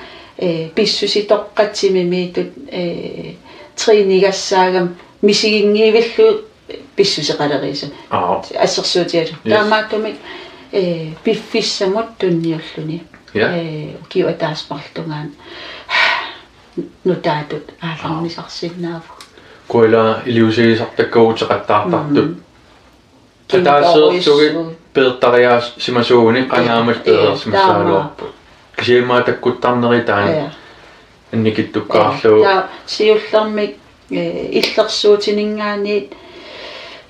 ee, pissusitoqqat timimiittut, ee, trænigassaagami misiginngivillugu pissuseqaleriisut. Aap. Assersuutigalugu. Yes. Taamaattumik, ee, piffissamut tunniulluni. Ja. Ee, ukioq ataaseq marluk tungaanut nutaatut aallarnisarsinnaavugut. Kuila iliuusigisartakkagut uteqattaartartut. Mm. Ataaseersugit peertariaasimasuuguni qangaamallu peereersimassagaluarput. Taamaappoq. Kisianni immaqa takkuttarneri taanna. Ja. Annikittukkaarlugu. Ja. Taava siullermik, ee, illersuutininngaanniit,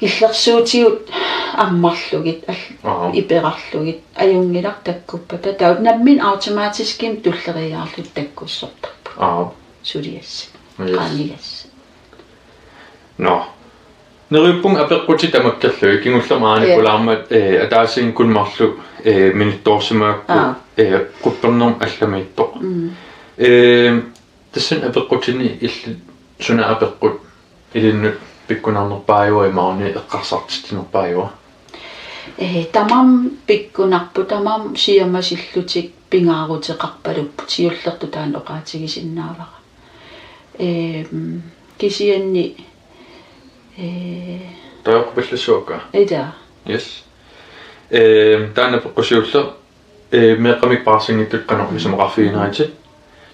illersuutigut ammarlugit, al-, Aap. Iperarlugit, ajunngilaq takkuppata. Taava nammineq automatiskimik tulleriiaarlutik takkussortarput. Aap. Suliassat. Yes. Qaangigassat. Nå. Neriuppunga apeqqutit tamakkerlugit, kingullermik aana Ja. Pulaarmat, ee, ataasiinnaq marluk, ee, minuttoorsimagakku, Aa. Ee, quppernermut allamiittoq. Mm. Ee, tassani apeqqutini illit suna apeqqut ilinnut pikkunarnerpaajuva imaluunniit eqqarsartitsinerpaajuva? Ee, tamarmik pikkunarput, tamarmik siamasillutik pingaaruteqarpalupput, siullertut taanna oqaatigisinnaavara. Ehm, kisianni, ee, Taava oqarpallassuakka. Ila. Yes. Ehm, taanna apeqqut siulleq, ee, meeqqamik paarsinngitsut qanoq isumaqarfigineritit.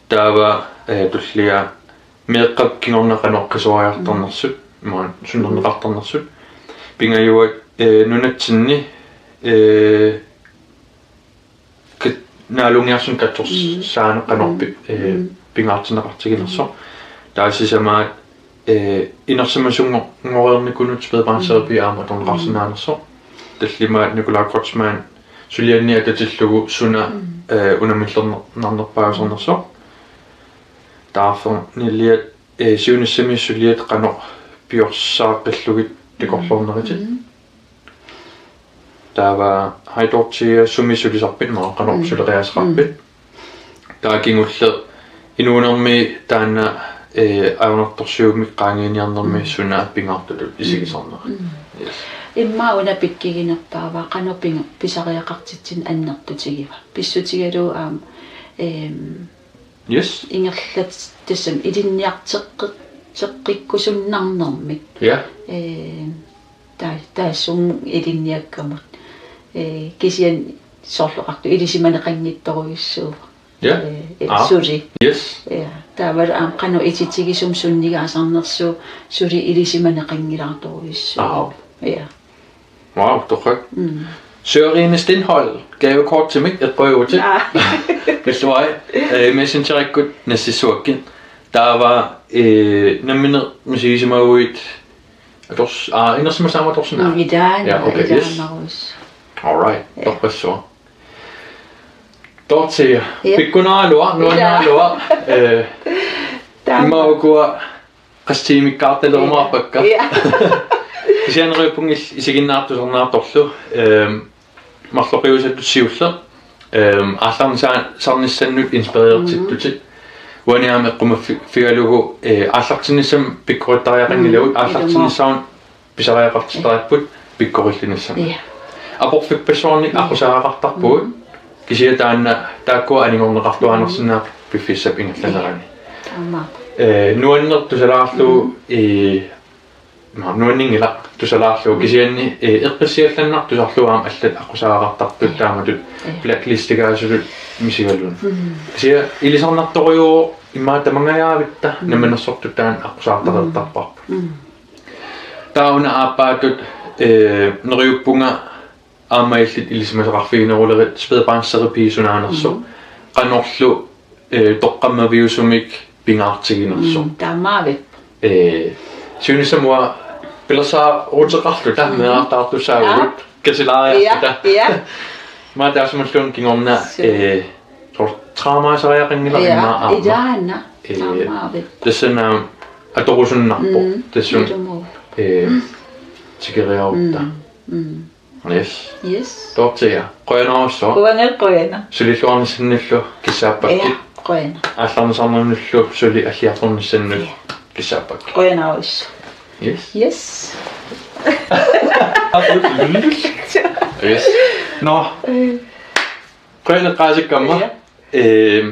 Taava, ee, tullia meeqqap kingorna qanoq qisuariartarnersut, imaluunniit sunnerneqartarnersut. Pingajuat, ee, nunatsinni, ee, kat-, naalungiarsunik katsorsaaneq qanorpiaq, Mm. ee, Mm. pingaartinneqartiginersoq. Taava sisamaat, ee, inersimasunngor-, ngoreernikunut spædbarnsterapi Mm. aamma atorneqarsinnaanersoq. Tallimaat Nikolaj Kreutzmann sulianni atatillugu suna, Mm. ee, unammillernarnerpaajusarnersoq. Taava arfernilliat, ee, siunissami suliat qanoq piorsaaqqillugit takorloorneritit. Mm. Taava Hej Dorthea, sumi sulisarpit, imaluunniit qanoq Mm. suleriaaseqarpit? Mm. Taava kingulleq inuunermi taanna, ee, ajornartorsiummik qaangiiniarnermi Mm. suna pingaartutut Mm. isigisarnerit. Mm. Yes. Immaqa una pikkiginerpaavaa qanoq pinga-, pisariaqartitsineq annertutigiva. Pissutigalugu aamma, ehm, Yes. Ingerlat-, tassami ilinniarteqqi-, teqqikkusunnarnermik. Ja. Ee, taa-, taassuma ilinniakkamut. Ee, kisianni soorlu oqartoq ilisimaneqanngitsorujussuuvoq. Ja. Ee, ee, Aa. Suli. Yes. Ja. Taavalu aamma qanoq ititigisumik sunnigaasarnersugut suli ilisimaneqanngilaartorujussuuvoq. Aa. Ja. Wow, torrak. Mm. Sørine Stenholdt, gavekortimik eqquigutit. Naa. Pilluarit, ee, Messengerikkut nassissuakkit. Taava, ee, nammineq misigisimaguit ators-, aa, inersimasaq aamma atorsinnaava? Mm, ilaana, Ja, okay, yes. Ilaanarus. All right, Ja. Torrassuaq. Dorthea, Ja. Pikkunaraluaq, Ja. Nuannaraluaq, ee, Taama. Immaqa ukua qassit tiimikkaartalerumaarpakka. Ja. Kisianni neriuppunga isiginnaartut tusarnaartorlu, ehm, marloqiusattut siulleq, ehm, aallarnisaa-, -sarnissannut inspirertittutit. Mm. Uani aamma eqqumaffi-, -figalugu, eh, aallartinnissamut pikkorittariaqanngilagut, Mm, aallartinnissamut pisariaqartittaripput pikkorillinissamut. Ja. Aporfippassuarnik Mm. aqqusaagaqartarpugut. Mm. Kisianni taanna taakkua anigorneqartuaannarsinnaapput piffissap ingerlanerani. Taamaappoq. Ee, nuanneq tusalaarlugu, Mm. ee, ma-, nuanninngilaq tusalaarlugu, Mm. kisianni, ee, eqqissiallannartut tusarlugu aamma allat aqqusaagaqartartut Ja. taamatut Ja. blacklistigaasutut misigalugit. Mm. Kisianni ilisarnartorujuuvoq immaqa tamangajaavitta Mm. namminersortut taanna aqqusaartareertarparput. Mm. Taava una aappaattut, ee, neriuppunga aamma illit ilisimasaqarfiginerulerit spædbarnsterapi sunaanersoq. Mm. Qanorlu, eh, toqqammaviusumik pingaartiginersoq. Mm, taamaavippoq. Eh, siunissami uanga pilersaaruteqarluta Mm. meerartaartussaavugut Ja. kasilaariarluta. Ja, ja. Maanna taassumalluni kingorna, Suu. eh, soorlu traumasariaqanngilaq Ja, immaqa aamma. Ilaana. Eh, Taamaavippoq. Tassani aamma atorusunnarpoq. Mm, tassani, ilumut. Eh, Mm. Tikeriarutta. Mm. Mm. Yes. Yes. Toortia. Qujanarsuaq. Qujanaq, qujanaq. Sulilluarnissannullu kissaappakkit. Ja, qujanaq. Aallarnisarnernullu suli alliartornissannut. Ja. Kissaappakkit. Qujanarsuaq. Yes. Yes. Yes. Nå. Qujanaq eqqaasakkamma. Ja. Ehm,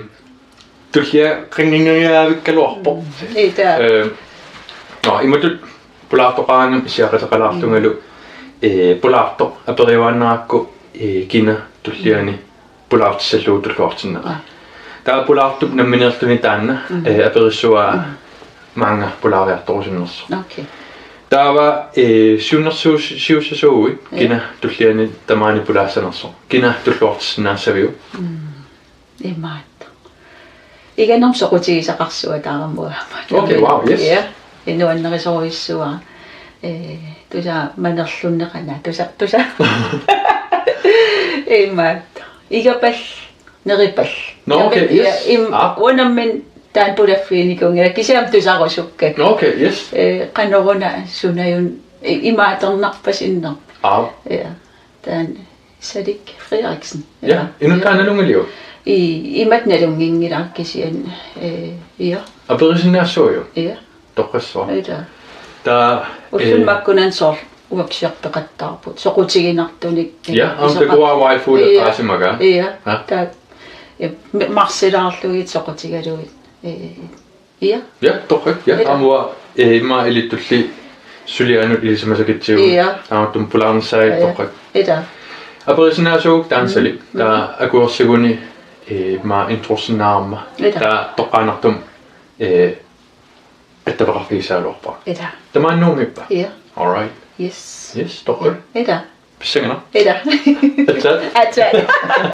tullia qangingajavikkaluarpoq. Mm, ita. Ehm, nå, imatut pulaartoqaraangamik issiaqateqalaartungalu, eh, pulaartoq aperiuaannarakku, eh, kina tulliani pulaartissallugu tulluartinneqaaq. Aa. Taava pulaartup nammineerluni taanna, mm, eh, aperissavaa, mm, maanga pulaariartorusunnersoq. Okay. Taava, eh, siunnersuus-, siussasuuguit, ja, kina tulliani tamaani pulaassanersoq. Kina tulluartissinnaassaviuk? Mm. Imaattoq. Iganermut soqutigisaqarsuaq taarama aamma. Okay, wow, yes. Ja. Nuannarisorujussuara. Eh, tusaamanerlunneqanaq, tusa, tusa. Imaattoq. Igapallu, neripallu. Nå, okay, igapallu, ja, yes. Im-, aa, uanga nammineq taanna pulaffiginikuunngilanga, kisianni tusarusukkakkit. Nå, okay, yes. Eh, qanoruna sunajuna, i-, imaattornarpasinnerput. Aa. Ja. Taanna Salik Frederiksen. Ja, ja, inuttaaq nalunngiliuk? I-, imatut nalunnginngilara kisianni, eh, ja. Aperisinnaassuujuk? Ja. Toqqassuaq. Ita. Taava, ulluni, eh, makkunani soorlu workshopeqattaarput. Soqutiginartunik. Ja, aamma isoqa-, takuara waifu, ja, eqqaasimagaa. Ja. Ja. Taava, ja, ma-, marsilaarlugit soqutigalugit. Eh, ja. Ja, torrak. Ja, ja. Aamma, eh, immaqa ilittulli suliaanut ilisimasakitsigu. Ja. Taamatut pulaarnissaat, ja, torrak. Ita. Aperisinnaasuugut taanna, mm, Salik. Mm. Taava akuersaguni, eh, immaqa introsinnaarama. Ita. Taava toqqaannartumik, eh, attaveqarfigissagaluarpara. Ita. Tamaani nuunngippa? Ja. All right. Yes. Yes, torrak. Ita. Pissanganaq. Ita. Aatsaat. Aatsaat.